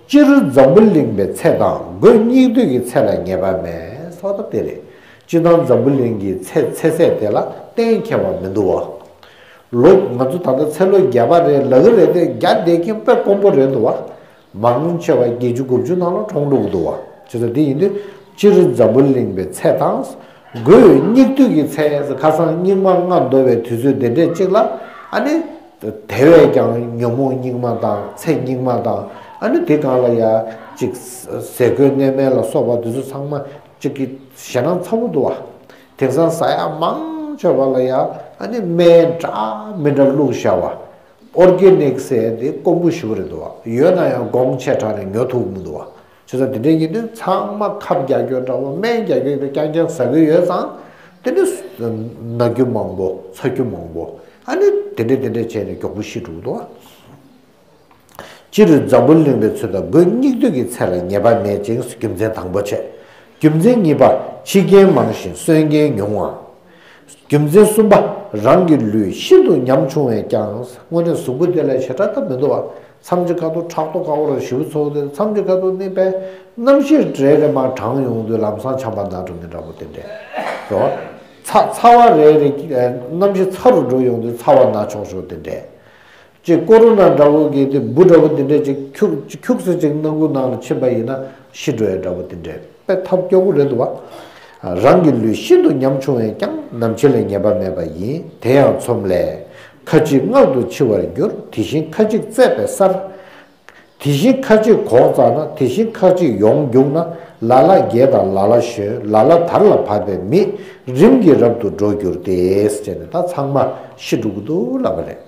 སྤྱིར་འཛམ་བུ་གླིང་པའི་ཚེ་དང་སྒོས་སྙིགས་དུས་ཀྱི་ཚེ་ལ་ངེས་པ་མེད། སོགས་དང་དེ་རེད། སྤྱིར་བཏང་འཛམ་བུ་གླིང་གི་ཚེ་ཚེ་ཚད་དེ་ལ་གཏན་འཁེལ་བ་མི་འདུག་བ། ལོ་ང་ཚོ་ད་ལྟ་ཚེ་ལོ་བརྒྱ་པ་རེད་ལབ་ཀྱི་རེད་དེ། བརྒྱ་བསྡད་མཁན་དཔེ་དཀོན་པོ་རེད་འདུག་བ། མང་ཆེ་བ་བརྒྱད་ཅུ་དགུ་བཅུ་ནང་ལ་གྲོངས་འགྲོ་གི་འདུག་བ། བྱས་ཙང་དེ་ཡིན་དུས་སྤྱིར་འཛམ་བུ་གླིང་པའི་ཚེ་དང་། སྒོས་སྙིགས་དུས་ཀྱི་ཚེ། ཁ་སང་སྙིགས་མ་ལྔ་བདོ་བའི་དུས་ཚོད་དེ་འདྲས་གཅིག་ལ། ཨ་ནི། དེ་བས་ཀྱང་ཉོན་མོངས་སྙིགས་མ་དང་ཚེ་སྙིགས་མ་དང་། ཨ་ནི་དེ་སྒང་ལ་ཡ་གཅིག་ཟས་གོས་གནས་མལ་ལ་སོགས་པ་དེ་ཚོ་ཚང་མ་གཅིག་གི་ཞེད་སྣང་ཚ་པོ་འདུག་བ། དེང་སང་ཟ་ཡ་མང་ཆེ་བ་ལ་ཡ་ཨ་ནི་སྨན་འདྲ་མི་འདྲ་བླུགས་བཞག་བ། ཨོར་གེ་ནིག་ཟེར་དེ་དཀོན་པོ་ཞེ་པོ་རེད་འདུག་བ། ཡོད་ན་ཡང་གོང་ཆེ་དྲགས་ནས་ཉོ་ཐུབ་མི་འདུག་བ། བྱས་ཙང་དེ་འདྲ་ཡིན་དུས་ཚང་མ་ཁབ་རྒྱག་རྒྱུ་འདྲ་བོ་སྨན་རྒྱག་རྒྱུ་འདྲ་རྐྱང་རྐྱང་ཟ་གི་ཡོད་ཙང་། དེ་ནི་ན་རྒྱུ་མང་པོ་ཚ་རྒྱུ་མང་པོ། ཨ་ནི་དེ་འདྲ་དེ་འདྲ་བྱས་ནས་མགྱོགས་པོ་ཤི་འགྲོ་གི་འདུག་བ། སྤྱིར་འཛམ་བུ་གླིང་པའི་ཚེ་དང་སྒོས་སྙིགས་དུས་ཀྱི་ཚེ་ལ་ངེས་པ་མེད་ཅིང་། རྒྱུ་མཚན་དང་པོ་བྱས། རྒྱུ་མཚན་གཉིས་པ། འཆི་རྐྱེན་མང་ཞིང་གསོན་རྐྱེན་ཉུང་བ། རྒྱུ་མཚན་གསུམ་པ། རང་གི་ལུས་ཤིན་ཏུ་ཉམ་ཆུང་བས་ཀྱང་། དངོས་གནས་གཟུགས་པོ་དེ་ལ་ཞེ་དྲག་ད་མི་འདུག་བ། མཚམས་ཅིག་ཁ་ཐུག་ཕྲག་དོག་ཁ་བོ་ར་ཞེ་པོ་ཚོར་དུས། མཚམས་ཅིག་ཁ་ཐུག་ནི་པས་གནམ་གཤིས་རེ་རེ་མར་གྲང་ཡོང་དུས་ལམ་སང་ཆམ་པ་ན་འགྲོ་མཁན་འདྲ་པོ་དེ་འདྲས་རོ། ཚ་ཚ་བ་རེ་རེ་གནམ་གཤིས་ཚ་རུ་འགྲོ་ཡོང་དུས་ཚ་བ་ན་ཆོག་ཆོག་དེ་འདྲས། ཅིག་ཀོ་རོ་ན་འདྲ་བོ་གི་དེ་འབུ་འདྲ་བོ་དེ་འདྲས་ཅིག་ཁྱུག་ཁྱུག་ཙམ་ཅིག་སྣ་ཁུག་ནང་ལ་ཕྱིན་པ་ཡིན་ན་ཤི་འགྲོ་ཡ་འདྲ་བོ་དེ་འདྲས་དཔེ་ཐབས་སྐྱོ་པོ་རེད་འདུག་བ། རང་གི་ལུས་ཤིན་ཏུ་ཉམ་ཆུང་བས་ཀྱང་། ནམ་འཆི་ལ་ངེས་པ་མེད་པ་ཡིན། དེ་ཡང་མཚམས་ལས། ཁ་ཅིག་མངལ་དུ་འཆི་བར་འགྱུར། དེ་བཞིན་ཁ་ཅིག་བཙས་པའི་སར། དེ་བཞིན་ཁ་ཅིག་གོག་བཙགས་ན། དེ་བཞིན་ཁ་ཅིག་ཡོངས་རྒྱུག་ན། ལ་ལ་རྒས་དང་ལ་ལ་གཞོན། ལ་ལ་དར་ལ་བབས་པའི་མི། རིམ་གྱིས་རབ་ཏུ་འགྲོགས་འགྱུར་ཏེ། ཟེར་ནས་ད་ཚང་མ་ཤི་འགྲོ་གི་འདུག་ལབ་པ་རེད།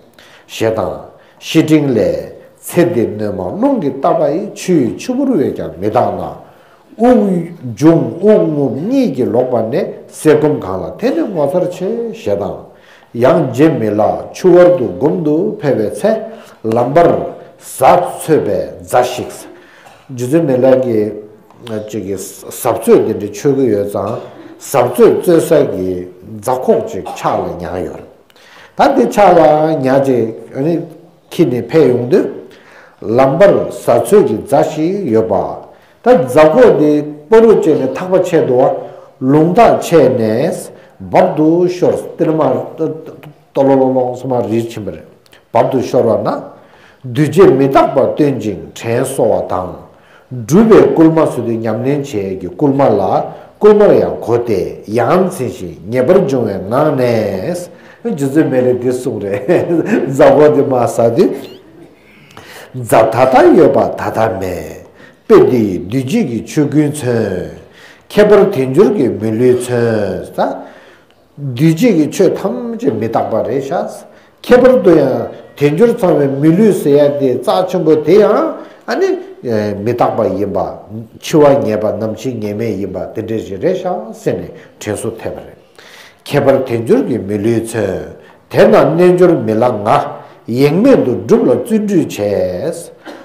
ཞེས་དང་། བཤེས་སྤྲིང་ལས། ཚེ་འདི་སྣོན་མ་རླུང་གིས་བཏབ་པ་ཡི། ཆུ་ཡི་ཆུ་བུར་བས་ཀྱང་མི་དག་ན། དབུགས་འབྱུང་དབུགས་རྔུབ་གཉིས་ཀྱིས་ལོག་པ་ནས། ཟས་སྐོམ་གང་ལ་དེ་ནི་ངོ་མཚར་ཆེ། ཞེས་དང་། ཡང་རྗེ་མི་ལ་ཆུ་བར་དུ་སྒོམ་དུ་ཕེབས་པའི་ཚེ། ལམ་བར་གཟའ་འཚོད་པའི་རྫ་ཞིག་རྗེ་བཙུན་མི་ལ་གིས་ཅིག་གིས་གཟབ་གསོལ་འདི་འདྲ་མཆོད་ཀྱི་ཡོད་ཙང་། གཟབ་གསོལ་འཚོད་ས་གི་རྫ་ཁོག་ཅིག་ཕྱག་ལ་ཉར་ཡོད་རེད། ད་འདི་ཕྱག་ལ་ཉར་རྗེས་ཨ་ནི་ཁྱེར་ནས་ཕེབས་ཡོང་དུས། ལམ་བར་གཟའ་འཚོད་ཀྱི་རྫ་ཞིག་ཡོད་པ། ད་རྫ་ཁོག་འདི་སྤ་རོ་བཅད་ནས་ཐག་པ་ཆད་འདུག་བ། ལུང་ཐག་ཆད་ནས་བབ་ཏུ་ཤོར། ཏི་ལ་མ་ཏོ་ལོ་ལོ་ལོང་སོ་མ་རིལ་ཕྱིན་པ་རེད། བབ་ཏུ་ཤོར་བ་ན། འདུས་བྱས་མི་རྟག་པ་སྟོན་ཅིང་དྲན་གསོ་བ་དང་། སྒྲུབ་པའི་སྐུལ་མ་ཟེར་དུས་ཉམས་ལེན་བྱེད་ཀྱི་སྐུལ་མ་ལ་སྐུལ་མར་ཡང་གོ་སྟེ། ཡང་འཛིན་ཞིང་ངེས་པར་འབྱུང་བའི་ངང་ནས། རྗེ་བཙུན་མི་ལས་འདི་གསུངས་རེད། རྫ་ཁོག་འདི་མར་ཟ་དུས། རྫ་ད་ལྟ་ཡོད་པ་ད་ལྟ་མེད། དཔེ་འདི་ཡིས་འདུས་བྱས་ཀྱི་ཆོས་ཀུན་མཚོན། ཁྱད་པར་དལ་འབྱོར་གྱི་མི་ལུས་མཚོན། ད། འདུས་བྱས་ཀྱི་ཆོས་ཐམས་ཅད་མི་རྟག་པ་རེད་ཤག་ཁྱད་པར་དུ་ཡང་དལ་འབྱོར་ཚང་བའི་མི་ལུས་ཟེར་ཡ་དེ་རྩ་ཆེན་པོ་དེ་ཡང་ཨ་ནི་མི་རྟག་པ་ཡིན་པ། འཆི་བ་ངེས་པ། ནམ་འཆི་ངེས་མེད་ཡིན་པ་དེ་འདྲ་ཞིག་རེད་ཤག་ཟེར་ནས་དྲན་གསོ་ཐེབས་པ་རེད། ཁྱད་པར་དལ་འབྱོར་གྱི་མི་ལུས་མཚོན། དེ་ན་རྣལ་འབྱོར་མི་ལ་ང་། ཡེངས་མེད་དུ་སྒྲུབ་ལ་བརྩོན་འགྲུས་བྱས། བྱས་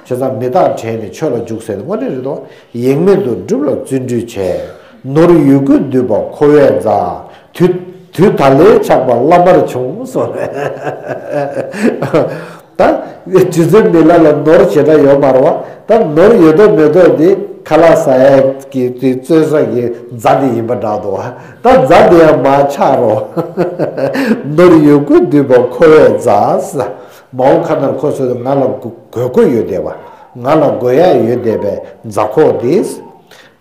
ཙང་མི་རྟག་དྲན་ནས་ཆོས་ལ་འཇུག་ཟེར་དེ་དངོས་གནས་རེད་དོ། ཡེངས་མེད་དུ་སྒྲུབ་ལ་བརྩོན་འགྲུས་བྱས། ནོར་ཡོད་རྒུ་འདུས་པ་འཁོར་བས་མཛའ། དུས་དུས་ད་ལན་ཆགས་པ་བླ་མར་བྱུང་གསུངས་རེད། ད་རྗེ་བཙུན་མི་ལ་ལ་ནོར་ཞེ་དྲག་ཡོད་མ་རེད་བ། ད་ནོར་ཡོད་དོ་མེད་དོ་འདི་ཁ་ལག་ཟ་ཡས་ཀྱི་དེ་བཙོན་ས་གི་མཛའ་དེ་ཡིན་པ་འདྲ་འདུག་བ། ད་མཛའ་དེ་ཡང་མ་ཆག་རོགས། ནོར་ཡོད་རྒུ་འདུས་པ་འཁོར་བས་མཛའ། མ་འོངས་ཁ་ནར་ཁོ་ཚོས་ང་ལ་དགོས་དགོས་ཡོད་བསྡད་པ། ང་ལ་དགོས་ཡ་ཡོད་བསྡད་པའི་མཛའ་འཁོར་དེ།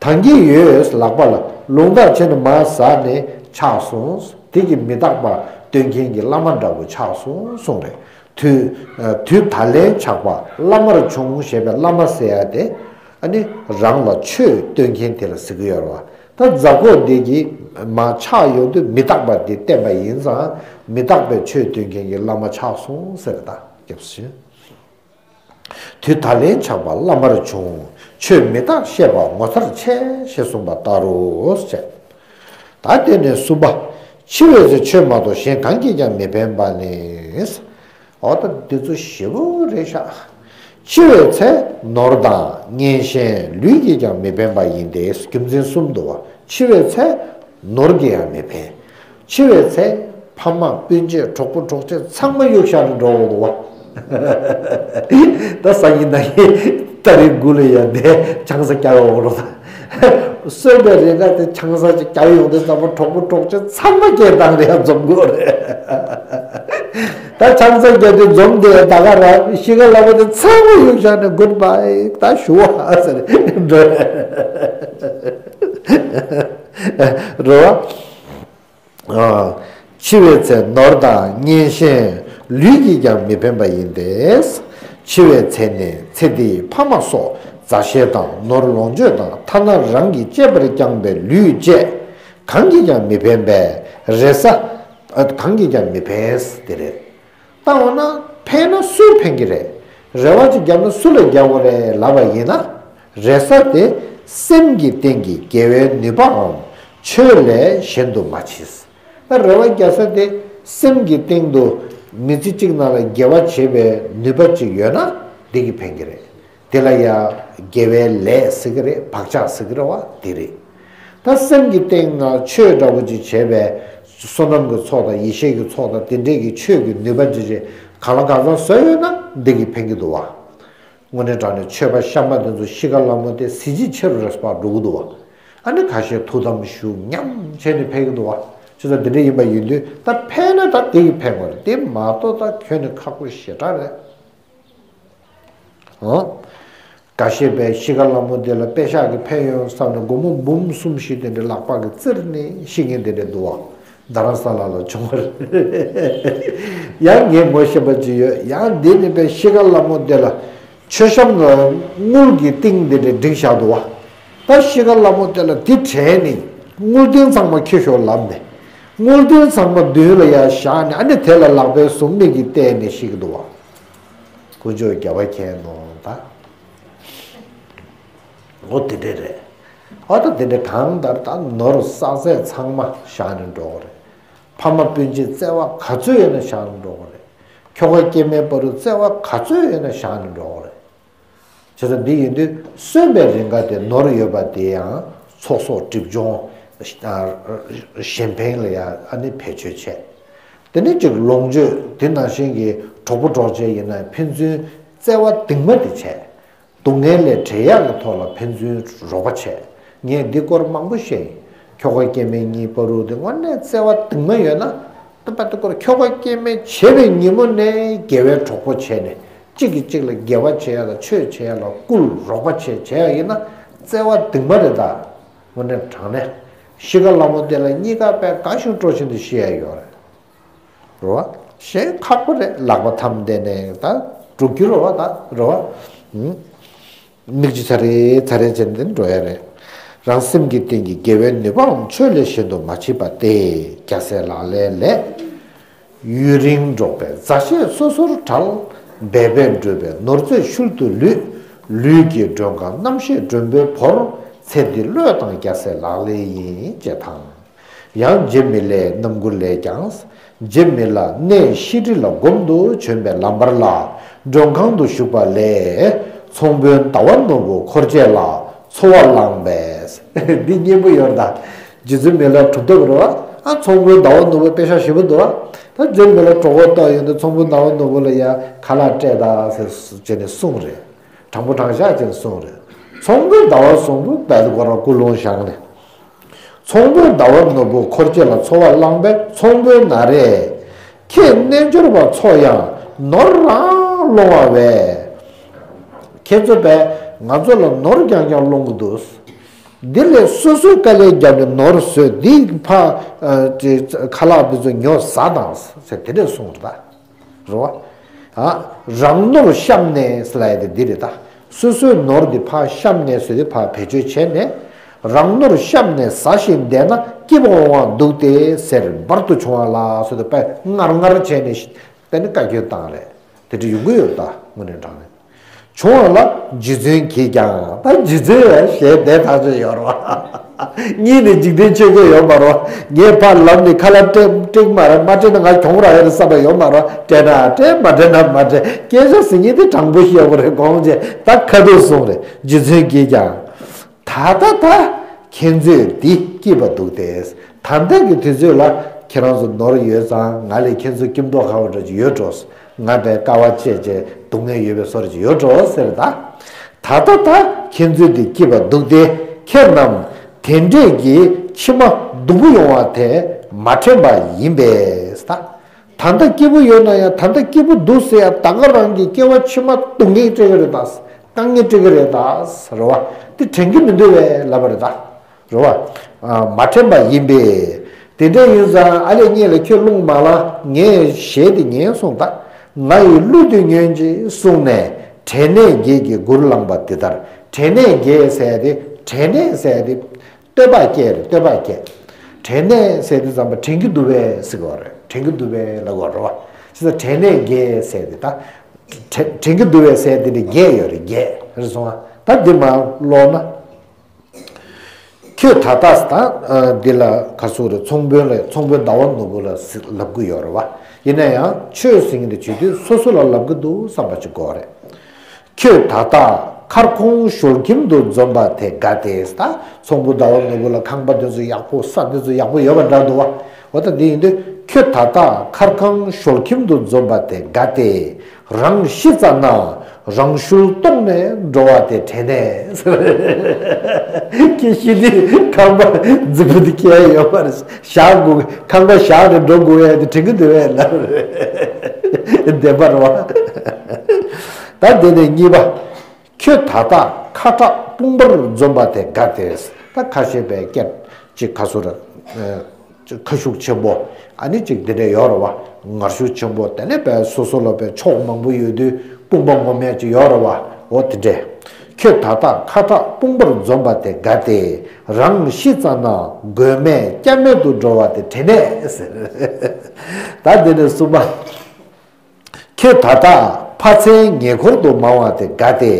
ཐང་གི་ཡོད་ལག་པ་ལ་ལུང་བདག་ཆེན་མ་ཟ་ནས་ཆགས་སོང་། དེ་གི་མི་རྟག་པ་སྟོན་མཁན་གྱི་བླ་མ་འདྲ་བོ་ཆགས་སོང་གསུངས་རེད། དུས་དུས་ད་ལན་ཆགས་པ་བླ་མར་བྱུང་ཞེས་པའི་བླ་མ་ཟེར་ཡ་དེ། ཨ་ནི་རང་ལ་ཆོས་སྟོན་མཁན་དེ་ལ་ཟེར་གི་ཡོད་རེད་བ། ད་མཛའ་འཁོར་འདི་གི་མ་ཆགས་ཡོང་དུས་མི་རྟག་པ་དེ་བསྟན་པ་ཡིན་ཙང་མི་རྟག་པའི་ཆོས་སྟོན་མཁན་གྱི་བླ་མ་ཆགས་སོང་ཟེར། ད་སྐྱབས་སུ་མཆི། དུས་ད་ལན་ཆགས་པ་བླ་མར་བྱུང་། ཆོས་མི་རྟག་བཤད་པ་ངོ་མཚར་ཆེ། ཞེས་གསུངས་པ་ལྟར་རོ། ཞེས། ད་དེ་ནས་གསུམ་པ། འཆི་བའི་ཚེ་ཆོས་མ་གཏོགས་གཞན་གང་གིས་ཀྱང་མི་ཕན་པ་ནི། འོ་ད་འདི་ཚོ་ཞེ་པོ་རེད་ཤག་འཆི་བའི་ཚེ་ནོར་དང་གཉེན་གཤེན་ལུས་ཀྱིས་ཀྱང་མི་ཕན་པ་ཡིན་ཏེ། རྒྱུ་མཚན་གསུམ་འདུག་བ། འཆི་བའི་ཚེ་ནོར་གྱིས་ཡང་མི་ཕན། འཆི་བའི་ཚེ་ཕ་མ་སྤུན་མཆེད་གྲོགས་པོ་གྲོགས་མཆེད་ཚང་མ་གཡུག་བཞག་ནས་འགྲོ་འོང་འདུག་བ། ད་སང་ཉིན་གནངས་ཉིན་ཏ་རིག་དགུ་ལ་ཡང་འདས་ཆང་ས་རྒྱག་འོང་རོགས། གསོན་པའི་རེ་འགའ་དེ་ཆང་ས་ཅིག་རྒྱག་ཡོང་དུས་ཙམ་པ་གྲོགས་པོ་གྲོགས་མཆེད་ཚང་མ་སྐད་བཏང་ནས་ཡང་འཛོམས་དགོས་རེད། ད་ཆང་ས་རྒྱག་དུས་འཛོམས་དེ་ད་ག་རང་གཤིས་ཀ་ལ་བ་དེ་ཚང་མ་གཡུག་བཞག་ནས་གུཌ་བྷའི་ད་ཞུ་བ་ཟེར་འགྲོ་རེད་བ། འཆི་བའི་ཚེ་ནོར་དང་གཉེན་གཤེན་ལུས་ཀྱིས་ཀྱང་མི་ཕན་པ་ཡིན་ཏེ། འཆི་བའི་ཚེ་ནི་ཚེ་འདིའི་ཕ་མ་སོགས་མཛའ་བཤེས་དང་ནོར་ལོངས་སྤྱོད་དང་ཐ་ན་རང་གི་གཅེས་པར་བསྐྱངས་པའི་ལུས་བཅས་གང་གིས་ཀྱང་མི་ཕན་པས་རེ་ས་གང་གིས་ཀྱང་མི་ཕན་དེ་རེད། ད་འོ་ན་ཕན་ན་སུས་ཕན་གྱི་རེད། རེ་བ་ཅིག་བརྒྱབ་ན་སུ་ལ་བརྒྱབ་དགོས་རེད་ལབ་པ་ཡིན་ན། རེ་ས་དེ་སེམས་ཀྱི་སྟེང་གི་དགེ་བའི་ནུས་པའམ་ཆོས་ལས་གཞན་དུ་མ་མཆིས། ད་རེ་བ་རྒྱག་ས་དེ་སེམས་ཀྱི་སྟེང་དུ་མི་ཚེ་གཅིག་ནང་ལ་དགེ་བ་བྱེད་པའི་ནུས་པ་ཅིག་ཡོད་ན་འདི་གིས་ཕན་གྱི་རེད། དེ་ལ་ཡང་དགེ་བའི་ལས་ཟེར་གྱི་རེད། བག་ཆགས་ཟེར་གྱི་རེད་བ། དེ་རེད། ད་སེམས་ཀྱི་སྟེང་ན་ཆོས་འདྲ་བོ་ཅིག་བྱས་པས་བསོད་ནམས་ཀྱི་ཚོགས་དང་ཡེ་ཤེས་ཀྱི་ཚོགས་དང་དེ་འདྲས་ཀྱི་ཆོས་ཀྱི་ནུས་པ་ཅིག་ཅིག་གང་ལ་གང་འཚམ་བཟོས་ཡོད་ན་འདི་གིས་ཕན་གྱི་འདུག་བ། དངོས་གནས་དྲང་གནས་ཆོས་པ་གཤའ་མ་དེ་ཚོ་གཤིས་ཀ་སླ་མོ་དེ་གཟི་བརྗིད་ཆེ་རུ་རེ་བ་འགྲོ་གི་འདུག་བ། ཨ་ནི་ཁ་ཤས་ཐུགས་དམ་བཞུགས་ཉམས་བྱས་ནས་ཕེབས་ཀྱི་འདུག་བ། ཅི་ཙམ་དེ་འདྲ་ཡིན་པ་ཡིན་དུས་ད་ཕན་ན་ད་དེ་གིས་ཕན་དགོས་རེད། དེ་མ་གཏོགས་ད་ཁྱོན་ནས་ཁག་པོ་ཞེ་དྲག་རེད། ཨོ། འགའ་ཤས་པའི་གཤིས་ཀ་སླ་མོ་དེ་ལ་པེ་ཤག་གིས་ཕན་ཡོང་བསམ་ནས་སྒོར་མོ་འབུམ་གསུམ་བཞི་དེ་འདྲ་ལག་པ་གིས་བཙིར་ནས་ཤི་མཁན་དེ་འདྲ་འདུག་བ། རྡ་རམ་ས་ལ་ལ་བྱུང་བ་རེད། ཡང་ངས་ངོ་ཤེས་པ་ཅིག་ཡོད། ཡང་འདི་ནི་པའི་གཤིས་ཀ་སླ་མོ་དེ་ལ་མཆོད་བཤམས་ལ་དངུལ་གྱི་ཏིང་དེ་འདྲ་བསྒྲིགས་བཞག་འདུག་བ། ད་གཤིས་ཀ་སླ་མོ་དེ་ལ་དེ་དྲན་ནས་དངུལ་ཏིང་ཚང་མ་ཁྱེར་ཤོག་ལབ་ནས་དངུལ་ཏིང་ཚང་མ་མདུན་ལ་ཡར་བཞག་ནས་ཨ་ནི་དེ་ལ་ལག་པའི་ཟུར་མིག་གིས་བལྟས་ནས་ཤི་གི་འདུག་བ། དཀོན་མཆོག་རྒྱལ་བ་མཁྱེན་ནོ་ད། འོ་དེ་འདྲས་རེད། ཨ་ད་དེ་འདྲས་གང་ལྟར་ད་ནོར་བསགས་ཚད་ཚང་མ་བཞག་ནས་འགྲོ་གི་རེད། ཕ་མ་སྤུན་མཆེད་བརྩེ་བ་ག་ཚོད་ཡོད་ན་བཞག་ནས་འགྲོ་གི་རེད། ཁྱོ་ག་སྐྱེ་དམན་བར་དུ་བརྩེ་བ་ག་ཚོད་ཡོད་ན་བཞག་ནས་འགྲོ་གི་རེད། བྱས་ཙང་འདི་ཡིན་དུས་གསོན་པའི་རིང་ག་དེ་ནོར་ཡོད་པ་དེ་ཡང་ཚོགས་གསོག་སྒྲིབ་སྦྱོང་གཞན་ཕན་ལ་ཡང་ཨ་ནི་བེད་སྤྱོད་བྱས། དེ་ནས་ཅིག་ལོངས་སྤྱོད་དེ་ནང་བཞིན་གྱི་གྲོགས་པོ་གྲོགས་མཆེད་ཡིན་ན་ཕན་ཚུན་བརྩེ་བ་གདིང་མ་དེ་བྱས། སྡུག་བསྔལ་ལས་བྲལ་ཡག་གི་ཐོག་ལ་ཕན་ཚུན་རོགས་པ་བྱས། ངས་འདི་སྐོར་མང་པོ་བཤད་ཡིན། ཁྱོ་ག་སྐྱེ་དམན་གཉིས་བར་དུ་དེ་དངོས་གནས་བརྩེ་བ་གདིང་མ་ཡོད་ན། ད་པ་དེ་སྐོར་ཁྱོ་ག་སྐྱེ་དམན་བྱས་པའི་ཉིན་མོ་ནས་དགེ་བའི་གྲོགས་པོ་བྱས་ནས་གཅིག་གིས་གཅིག་ལ་དགེ་བ་བྱེད་ཡག་དང་ཆོས་བྱེད་ཡག་ལ་བསྐུལ་རོགས་པ་བྱས་བྱས་ཡག་ཡིན་ན་བརྩེ་བ་གདིང་མ་རེད་ད། དངོས་གནས་དྲང་གནས་གཤིས་ཀ་སླ་མོ་དེ་ལ་གཉིས་ཀ་དཔེ་དགའ་ཞིང་སྤྲོ་བཞིན་དུ་ཤི་ཡག་ཡོད་རེད། རེད་བ། གཞན་ཁག་པོ་རེད། ལག་པ་འཐམ་བསྡད་ནས་ད་འགྲོ་རྒྱུ་རེད་བ་ད་རེད་བ། མིག་ཆུ་ཚ་རེ་ཚ་རེ་བྱས་ནས་འགྲོ་ཡ་རེད། རང་སེམས་ཀྱི་སྟེང་གི་དགེ་བའི་ནུས་པའང་ཆོས་ལས་གཞན་དུ་མ་མཆིས་པ་སྟེ། རྒྱལ་སྲས་ལག་ལེན་ལས། ཡུན་རིང་འགྲོགས་པའི་མཛའ་བཤེས་སོ་སོར་བྲལ། འབད་པས་འགྲུབ་པའི་ནོར་རྫས་ཤུལ་དུ་ལུས། ལུས་ཀྱི་མགྲོན་ཁང་རྣམ་ཤེས་མགྲོན་པོས་བོར། ཚེ་འདི་བློས་བཏང་རྒྱལ་སྲས་ལག་ལེན་ཡིན། ཅེས་དང་། ཡང་རྗེ་མི་ལའི་རྣམ་མགུར་ལས་ཀྱང་། རྗེ་མི་ལ་གནས་ཤེལ་གྲི་ལ་སྒོམ་དུ་བྱོན་པའི་ལམ་བར་ལ། མགྲོན་ཁང་དུ་བཞུགས་པ་ལས། ཚོང་དཔོན་ཟླ་བ་ནོར་བུ་འཁོར་བཅས་ལ། འཚོ་བ་བླངས་པས་ འདི་སྙན་པོ་ཡོད་རེད་ད། རྗེ་བཙུན་མི་ལ་གྲུབ་ཐོབ་རེད་བ། ཨ་ཚོང་དཔོན་ཟླ་བ་ནོར་བུ་དཔེ་ཤག་ཞེ་པོ་འདུག་བ། ད་རྗེ་མི་ལ་གྲོགས་པོ་ལྟ་ཡོང་དུས་ཚོང་དཔོན་ཟླ་བ་ནོར་བུ་ལ་ཡ་ཁ་ལག་སྤྲད་ད་ཟེར་བྱས་ནས་གསུངས་རེད། དྲང་པོ་དྲང་བཞག་ཅིག་གསུངས་རེད། ཚོང་དཔོན་ཟླ་བ་བཟང་པོ་བལ་སྐོར་ལ་སྐུ་རླུང་བཞེངས་ནས། ཚོང་དཔོན་ཟླ་བ་ནོར་བུ་འཁོར་བཅས་ལ་འཚོ་བ་བླངས་པས་ཚོང་དཔོན་ན་རེ། ཁྱེད་རྣལ་འབྱོར་པ་ཚོ་ཡང་ནོར་རང་སློང་བ་བས། ཁྱེད་ཚོ་བས་ང་ཚོ་ལ་ནོར་རྐྱང་རྐྱང་སློང་གི་འདུག། འདི་ལས་སོ་སོའི་དཀའ་ལས་བརྒྱབ་ནས་ནོར་བཟོས་འདི་ཕ་ཁ་ལག་འདི་ཚོ་ཉོ་ཟ་དང་ཟེར་དེ་འདྲས་གསུངས་རེད་ད། རེད་བ། ཨ། རང་ནོར་བཤམས་ནས་ཟེར་ལབ་ཡ་དེ་འདི་རེད་ད། སོ་སོའི་ནོར་འདི་ཕར་བཤམས་ནས་ཟེར་དུས་ཕར་བེད་སྤྱོད་བྱས་ནས། རང་ནོར་བཤམས་ནས་ཟ་ཞིང་བསྡད་ན་སྐྱིད་པ་འོང་བ་འདུག་སྟེ་ཟེར་བར་དུ་བྱུང་བ་ལ་ཟེར་དུས་དཔེ་ངར་ངར་བྱས་ནས་དཔེ་ནི་བཀའ་བཀྱོན་བཏང་རེད། དེ་འདྲ་ཡོང་གི་ཡོད་ད་དངོས་གནས་དྲང་གནས། བྱུང་བ་ལ་རྗེ་བཙུན་གྱིས་ཀྱང་ད་རྗེ་བཙུན་ཡང་ཞལ་འདེབས་ཐག་ཆོད་ཡོད་རེད་བ། གཉིས་ནས་འཇིག་རྟེན་ཆོས་བརྒྱད་ཡོད་མ་རེད་བ། ངས་ཕར་ལམ་ནས་ཁ་ལག་སྤྲད་སྤྲད་ཀྱི་མ་རེད། མ་སྤྲད་ན་ང་གྱོང་རག་ཡ་རེད་བསམ་པ་ཡོད་མ་རེད་བ། སྤྲད་ན་སྤྲད། མ་སྤྲད་ན་མ་སྤྲད། སྐད་ཆ་ཟེར་མཁན་དེ་དྲང་པོ་བཤད་དགོས་རེད། དགོངས་བྱས་ད་ཁ་ཐུག་གསུངས་རེད། རྗེ་བཙུན་གྱིས་ཀྱང་། ད་ལྟ་ད་ཁྱེད་ཚོས་འདི་སྐྱིད་པ་འདུག་སྟེ། ད་ལྟ་གི་དུས་ཚོད་ལ་ཁྱེད་རང་ཚོ་ནོར་ཡོད་ཙང་ང་ལས་ཁྱེད་ཚོ་སྐྱིད་མདོག་ཁ་པོ་འདྲ་ཅིག་ཡོད་འགྲོ། ང་བས་དཀའ་བ་སྤྱད་བྱས་སྡུག་བསྔལ་ཡོད་པའི་བཟོ་འདྲ་ཅིག་ཡོད་འགྲོ་ཟེར་ད། ད་ལྟ་ད་ཁྱེད་ཚོས་འདི་སྐྱིད་པ་འདུག་སྟེ། ཁྱེད་རྣམས་དེ་འདྲས་ཀྱི་ཕྱི་མ་སྡུག་པོ་ཡོང་བ་དེ་མ་དྲན་པ་ཡིན་པས་ད། ད་ལྟ་སྐྱིད་པོ་ཡོད་ན་ཡང་ད་ལྟ་སྐྱིད་པོ་འདུག་ཟེར་ཡ་ད་ག་རང་གི་སྐྱེ་བ་ཕྱི་མ་སྡུག་བསྔལ་སྤྲད་ཀྱི་རེད་ད། དཀའ་ངལ་སྤྲད་ཀྱི་རེད་ད་ཟེར་བ་དེ་དྲན་གྱི་མི་འདུག་བས་ལབ་པ་རེད་ད། རེད་བ། མ་དྲན་པ་ཡིན་པས། དེ་འདྲ་ཡིན་ཙང་ཨ་ལས་ངེད་ལ་ཁྱོད་རླུང་མ་ལངས། ངས་ཞལ་དེ་ཉན་སོང་ད། ང་ཡི་གླུ་དེ་ཉོན་ཅིག་གསུངས་ནས་དྲན་ནས་བརྒྱད་ཀྱི་མགུར་བླངས་པ་འདི་ལྟར། དྲན་ནས་བརྒྱད་ཟེར་ཡ་དེ་དྲན་ནས་ཟེར་ཡ་དེ། བསྟོད་པ་སྐྱེ་རེད། བསྟོད་པ་སྐྱེ། དྲན་ནས་ཟེར་དུས་ཙམ་པ་དྲན་གྱི་འདུག་བས་ཟེར་གྱི་ཡོད་རེད། དྲན་གྱི་འདུག་བས་ལབ་དགོས་རེད་བ། བྱས་ཙང་དྲན་ནས་བརྒྱད་ཟེར་དེ་ད། དྲན་དྲན་གྱི་འདུག་བས་ཟེར་དེ་ནི་བརྒྱད་ཡོད་རེད། བརྒྱད་རེད་སོང་ང་། ད་འདི་མར་ཀློག་ན། ཁྱོད་ད་ལྟ་ད་འདི་ལ་ག་ཚོད་རེད། ཚོང་དཔོན་ལ། ཚོང་དཔོན་ཟླ་བ་ནོར་བུ་ལ་ཟེར་ལབ་གི་ཡོད་རེད་བ། ཡིན་ན་ཡང་ཁྱོད་ཟེར་མཁན་དེ་བྱེད་དུས་སོ་སོ་ལ་ལབ་གི་འདུག་བསམ་པ་ཅིག་དགོས་རེད། ཁྱོད་ད་ལྟ་མཁར་ཁོང་ཞོལ་ཁྱིམ་དུ་འཛོམས་པ་དེ་དགའ་སྟེ། ད་ཚོང་དཔོན་ཟླ་བ་ནོར་བུ་ལ་ཁང་པ་དེ་ཚོ་ཡག་པོ། ས་དེ་ཚོ་ཡག་པོ་ཡོད་པ་འདྲ་འདུག་བ། འོ་ད་འདི་ཡིན་དུས་ཁྱོད་ད་ལྟ་མཁར་ཁང་ཞོལ་ཁྱིམ་དུ་འཛོམས་པ་དེ་དགའ་སྟེ། རང་ཤི་ཙ་ན་རང་ཤུལ་ལྟོགས་ནས་འགྲོ་བ་དེ་དྲན་ནས། ཁྱེད་ཤི་དུས་ཁང་པ་རྫིག་པོ་དེ་ཁྱེར་ཡོད་མ་རེད། བཞག་དགོས། ཁང་པ་བཞག་ནས་འགྲོ་དགོས་ཡ་དེ་དྲན་གྱི་འདུག་བས་ལབ་རེད། བདེན་པ་རེད་བ། ད་དེ་ནས་གཉིས་པ། ཁྱོད་ད་ལྟ་ཁ་བྲག་དཔུང་པར་འཛོམས་པ་དེ་དགའ་སྟེ། ད་ཁ་ཤས་པའི་སྐད་ཅིག་ག་ཚོད་རེད། ཁ་ཤུགས་ཆེན་པོ། ཨ་ནི་ཅིག་འདི་འདྲ་ཡོད་རེད་བ། ངར་ཤུགས་ཆེན་པོ། དེ་ནས་པའི་སོ་སོ་ལ་པའི་ཕྱོགས་མང་པོ་ཡོད་དུས་དཔུང་པ་ངོམ་ཡ་ཅིག་ཡོད་རེད་བ། འོ་དེ་འདྲས། ཁྱོད་ད་ལྟ་ཁ་བྲག་དཔུང་པར་འཛོམས་པ་དེ་དགའ་སྟེ། རང་ཤི་ཙ་ན་མགོན་མེད་སྐྱབས་མེད་དུ་འགྲོ་བ་དེ་དྲན་ནས་ཟེར། ད་འདི་ནས་གསུམ་པ། ཁྱོད་ད་ལྟ་ཕ་མཚན་ཉེ་འཁོར་དུ་མང་བ་དེ་དགའ་སྟེ།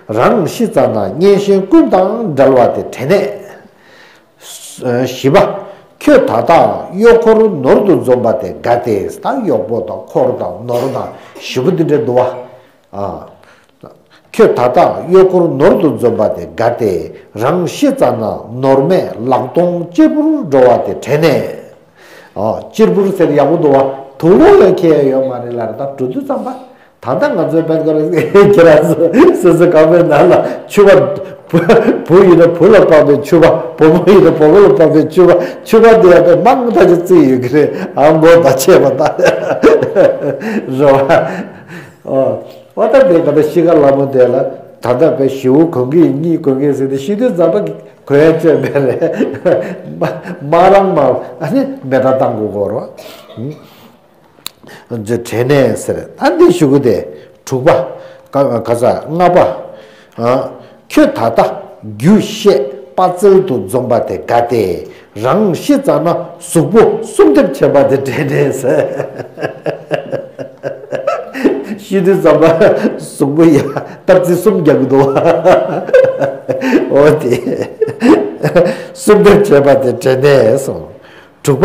རང་ཤི་ཙ་ན་གཉེན་གཤིན་ཀུན་དང་བྲལ་བ་དེ་དྲན་ནས། བཞི་པ། ཁྱོད་ད་ལྟ་གཡོག་འཁོར་ནོར་དུ་འཛོམས་པ་དེ་དགའ་སྟེ། ད་གཡོག་པོ་དང་འཁོར་དང་ནོར་དང་བཞི་པོ་འདི་འདྲ་འདུག་བ། ཨ། ཁྱོད་ད་ལྟ་གཡོག་འཁོར་ནོར་དུ་འཛོམས་པ་དེ་དགའ་སྟེ། རང་ཤི་ཙ་ན་ནོར་མེད་ལག་སྟོང་གཅེར་བུར་འགྲོ་བ་དེ་དྲན་ནས། ཨོ། གཅེར་བུར་ཟེར་ཡག་པོ་འདུག་བ། དུག་ལོག་ཡང་འཁྱེར་ཡ་ཡོད་མ་རེད་ལབ་རེད། ད་འགྲོ་དུས་ཙམ་པ། ད་ལྟ་ང་ཚོའི་དཔལ་ཁོ་རང་ཁྱེད་རང་ཚོ་སོ་སོ་ཁང་པའི་ནང་ལ་ཕྱུ་པ། བུ་ཡིན་ན་བུ་ལ་དཔག་པའི་ཕྱུ་པ། བུ་མོ་ཡིན་ན་བུ་མོ་ལ་དཔག་པའི་ཕྱུ་པ། ཕྱུ་པ་དེ་ཡང་དཔེ་མང་ཐག་ཆོད་བརྩིས་ཡོད་ཀྱི་རེད། ཨ་མོ་ད་ཆད་པ་ད། རེད་བ། ཨོ། ཨོ་ད་དེ་ག་ད་ཤི་ཁ་ལ་མོ་དེ་ལ་ད་ལྟ་དཔེ་ཞེ་པོ་གོན་གྱི་ཡིན། གཉིད་གོན་གྱི་ཡིན་ཟེར་ཏེ་ཤི་དུས་ཙམ་པ་གོན་ཡ་ཅོད་མེད་རེད། མ་མ་རང་མ་ཨ་ནི་མེ་སྟག་བཏང་དགོས་གོ་རོ། དྲན་ནས་ཟེར། ཨ་འདི་ཞུ་གི་དེ་དྲུག་པ། ག་ག་ས་ལྔ་པ། ཨ་ཁྱོད་ད་ལྟ་རྒྱུ་ཤེས་དཔའ་རྩལ་དུ་འཛོམས་པ་དེ་དགའ་སྟེ། རང་ཤི་ཙ་ན་གཟུགས་པོ་གསུམ་ལྡེབ་བྱས་པ་དེ་དྲན་ནས་ཟེར། ཤི་དུས་ཙམ་པ་གཟུགས་པོ་ཡ་སྟག་རྩེ་གསུམ་རྒྱག་གི་འདུག། འོ་དེ་གསུམ་ལྡེབ་བྱས་པ་དེ་དྲན་ནས་སོང་། དྲུག་པ།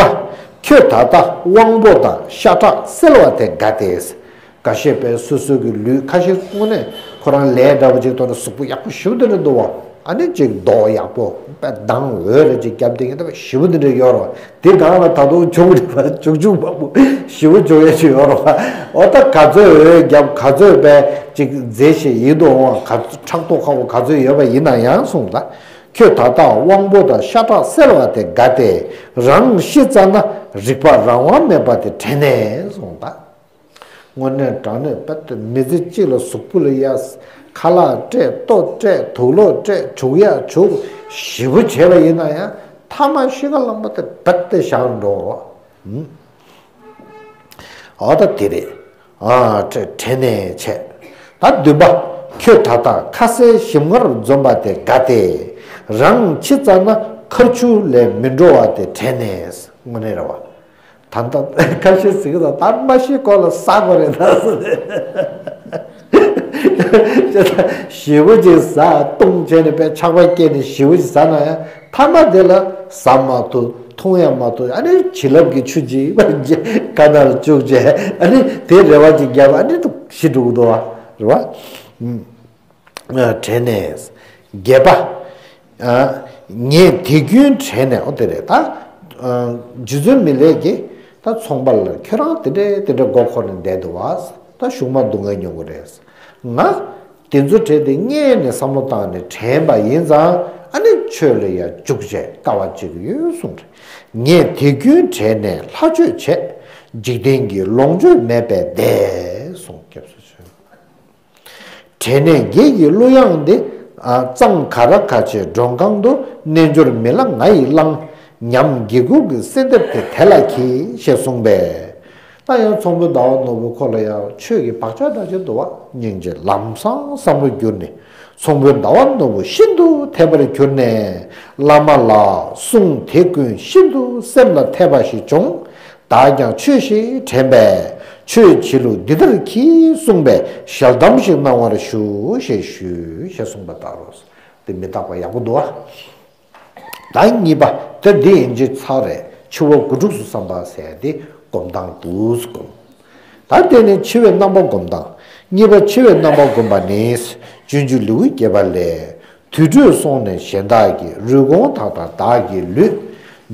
ཁྱོད་ད་ལྟ་དབང་པོ་དང་ཤ་ཁྲག་སེལ་བ་དེ་དགའ་སྟེ། འགའ་ཤས་པས་སོ་སོ་གི་ལུས་ཁ་ཤས་དངོས་གནས་ཁོ་རང་ལས་འདྲ་པོ་ཅིག་ཐོག་ནས་གཟུགས་པོ་ཡག་པོ་ཞེ་པོ་དེ་འདྲ་འདུག་བ། ཨ་ནི་ཅིག་མདོག་ཡག་པོ་དཔེ་མདངས་འོད་རེ་ཅིག་བརྒྱབ་དེ་ཡིན་ད་ཞེ་པོ་འདི་འདྲ་ཡོད་རེད་བ། དེ་སྒང་ལ་ད་དུང་བྱུང་རེད་བ། བྱུང་བྱུང་མང་པོ་ཞེ་པོ་བྱུང་ཡ་ཅིག་ཡོད་རེད་བ། འོ་ད་ག་ཚོད་འོད་བརྒྱབ་ག་ཚོད་དཔེ་ཅིག་མཛེས་ཤིང་ཡིད་དུ་འོང་བ་ག་ཕྲག་དོག་ཁ་པོ་ག་ཚོད་ཡོད་པ་ཡིན་ན་ཡང་གསུངས་ད། ཁྱོད་ད་ལྟ་དབང་པོ་དང་ཤ་ཁྲག་གསལ་བ་དེ་དགའ་སྟེ། རང་ཤི་ཙ་ན་རིག་པ་རང་དབང་མེད་པ་དེ་དྲན་ནས་གསུངས་ད། དངོས་གནས་དྲང་གནས་དཔེ་དེ་མི་ཚེ་གཅིག་ལ་གཟུགས་པོ་ལ་ཡ། ཁ་ལག་སྤྲད། ལྟོ་སྤྲད། དུག་ལོག་སྤྲད། བྱུག་ཡ་བྱུག་ཞེ་པོ་བྱས་པ་ཡིན་ན་ཡང་མཐའ་མ་ཤི་ཁ་ལངས་པ་དེ་རྦད་དེ་བཞག་འགྲོ། ཨ། འོ་ད་དེ་རེད། ཨ། དྲན་ནས་བྱས། ད་བདུན་པ། ཁྱོད་ད་ལྟ་ཁ་ཟས་ཞིམ་མངར་འཛོམས་པ་དེ་དགའ་སྟེ། རང་འཆི་ཙ་ན་མཁར་ཆུ་ལས་མི་འགྲོ་བ་དེ་དྲན་ནས། དངོས་གནས་རེད་བ། ད་ལྟ་ཁ་ཤས་ཟིག་ད་ད་མ་ཤི་གོང་ལ་ཟ་དགོས་རེད་ད་ཟེར་ནས། ཞེ་པོ་ཅིག་ཟ་བཏུང་བྱས་ནས་དཔེ་ཆག་པ་སྐྱེས་ནས་ཞེ་པོ་ཅིག་ཟ་ན་ཡང་མཐའ་མ་དེ་ལ་ཟ་མ་ཐུབ། འཐུང་ཡང་མ་ཐུབ། ཨ་ནི་བྱིན་རླབས་ཀྱི་ཆུ་ཅིག་ཁ་ནང་ལ་བཅུག་བྱས། ཨ་ནི་དེ་རེ་བ་ཅིག་བརྒྱབ། ཨ་ནི་ཤི་འགྲོ་གི་འདུག་བ། རེད་བ། དྲན་ནས། བརྒྱད་པ། ངས་དུས་རྒྱུན་དྲན་ནས། འོ་དེ་རེད་ད། རྗེ་བཙུན་མི་ལས་ཀྱིས་ད་ཚོང་པ་ལ་ཁྱོད་རང་དེ་འདྲས་དེ་འདྲས་མགོ་འཁོར་ནས་བསྡད་འདུག་བ། ད་གཞུག་མ་སྡུག་བསྔལ་མྱོང་གི་རེད། ང་དེ་ཚོ་དྲན་ཏེ་སྔས་ནས་བསམ་བློ་བཏང་ནས་དྲན་པ་ཡིན་ཙང་། ཨ་ནི་ཆོས་ལ་ཡང་འཇུག་བྱས་དཀའ་བ་སྤྱད་ཀྱི་ཡོད་གསུངས་རེད། ངས་དུས་རྒྱུན་དྲན་ནས་ལྷ་མཆོད་བྱས། འཇིག་རྟེན་གྱི་ལོངས་སྤྱོད་མེད་པས་བདེ་གསུངས། སྐྱབས་སུ་མཆིའོ། དྲན་ནས་བགེགས་ཀྱི་གླུ་དབྱངས་འདི། གཙང་ག་ར་ཁ་ཆེའི་མགྲོན་ཁང་དུ། རྣལ་འབྱོར་མི་ལ་ང་ཡིས་བླངས། ཉམས་དགེ་སྒོ་གི་གསོལ་འདེབས་དེ་དེ་ལ་གྱིས་ཞེས་གསུངས་པས། ད་ཡང་ཚོང་དཔོན་ཟླ་བ་ནོར་བུ་ཁོ་ལ་ཡང་ཆོས་ཀྱི་བག་ཆགས་འདྲ་ཅིག་འདུག་བ། སྙིང་རྗེ་ལམ་སང་བསམ་བློ་བསྒྱུར་ནས། ཚོང་དཔོན་ཟླ་བ་ནོར་བུ་ཤིན་ཏུ་དད་པར་གྱུར་ནས། བླ་མ་ལ་གསུང་དེ་ཀུན་ཤིན་ཏུ་སེམས་ལ་འཐད་པ་ཞིག་བྱུང་། བདག་ཀྱང་ཆོས་ཤིག་དྲན་པས། ཆོས་བྱེད་ལུགས་འདི་ལྟར་གྱིས་གསུངས་པས། ཞལ་གདམས་ཤིག་གནང་བར་ཞུ་ཞེས་ཞུས་ཞེས་གསུངས་པ་ལྟར་རོ། འདི་མི་རྟག་པ་ཡག་པོ་འདུག་ཨ། ད་གཉིས་པ། ད་འདི་ཡིན་གཅིག་ཚར་རེད། འཆི་བ་དགུ་ཕྲུགས་སུ་བསམ་པ་ཟེར་ཡ་འདི་སྒོམ་སྟངས་འདུག་སྒོམ། ད་དེ་ནི་འཆི་བའི་རྣམ་པ་སྒོམ་སྟངས། གཉིས་པ། འཆི་བའི་རྣམ་པ་སྒོམ་པ་ནི། སྤྱོད་འཇུག་ལེའུ་བརྒྱད་པ་ལས། དུར་ཁྲོད་སོང་ནས་གཞན་དག་གི། རུས་གོང་དག་དང་བདག་གི་ལུས།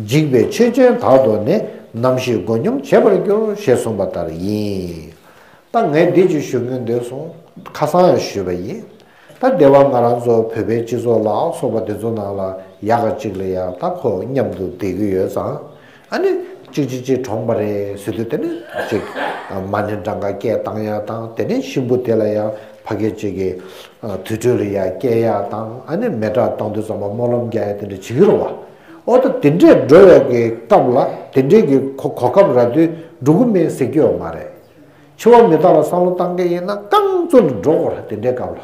འཇིག་པའི་ཆོས་ཅན་དག་ཏུ་ནི། ནམ་ཞིག་མགོ་སྙོམས་བྱེད་པར་འགྱུར། ཞེས་གསུངས་པ་ལྟར་ཡིན། ད་ངས་འདི་ཅིག་ཞུ་སྙིང་འདོད་སོང་། ཁ་སང་ཡང་ཞུས་པ་ཡིན། ད་སྡེ་བ་ང་རང་ཚོ་བོད་པའི་སྤྱི་ཚོགས་ལ་སོགས་པ་དེ་ཚོ་ནང་ལ་ཡག་ག་ཅིག་ལ་ཡང་ད་ཁོ་མཉམ་དུ་བསྡད་ཀྱི་ཡོད་ཙང་། ཨ་ནི་གཅིག་གཅིག་གཅིག་གྲོངས་པ་རེད་ཟེར་དུས། དེ་ནི་གཅིག་མ་ཎི་བགྲང་ག་སྐད་བཏང་ཡ་དང་། དེ་ནི་གཤིན་པོ་དེ་ལ་ཡང་ཕ་གི་གཅིག་གིས་དུར་ཁྲོད་ལ་ཡང་སྐྱེལ་ཡ་དང་། ཨ་ནི་མེ་སྲེག་བཏང་དུས་ཙམ་པ་སྨོན་ལམ་རྒྱག་ཡ་དེ་འདྲ་བྱེད་ཀྱི་རེད་བ། ཨོ་ད་དེ་འདྲས་འགྲོ་བའི་གི་སྐབས་ལ། དེ་འདྲས་གི་གོ་གོ་སྐབས་རག་དུས་འགྲོ་གི་མེད་ཟེར་གྱི་ཡོད་མ་རེད། འཆི་བ་མི་རྟག་པ་བསམ་བློ་བཏང་གི་ཡིན་ན་རྐང་བཙུགས་ནས་འགྲོ་དགོས་རེད། དེ་འདྲའི་སྐབས་ལ།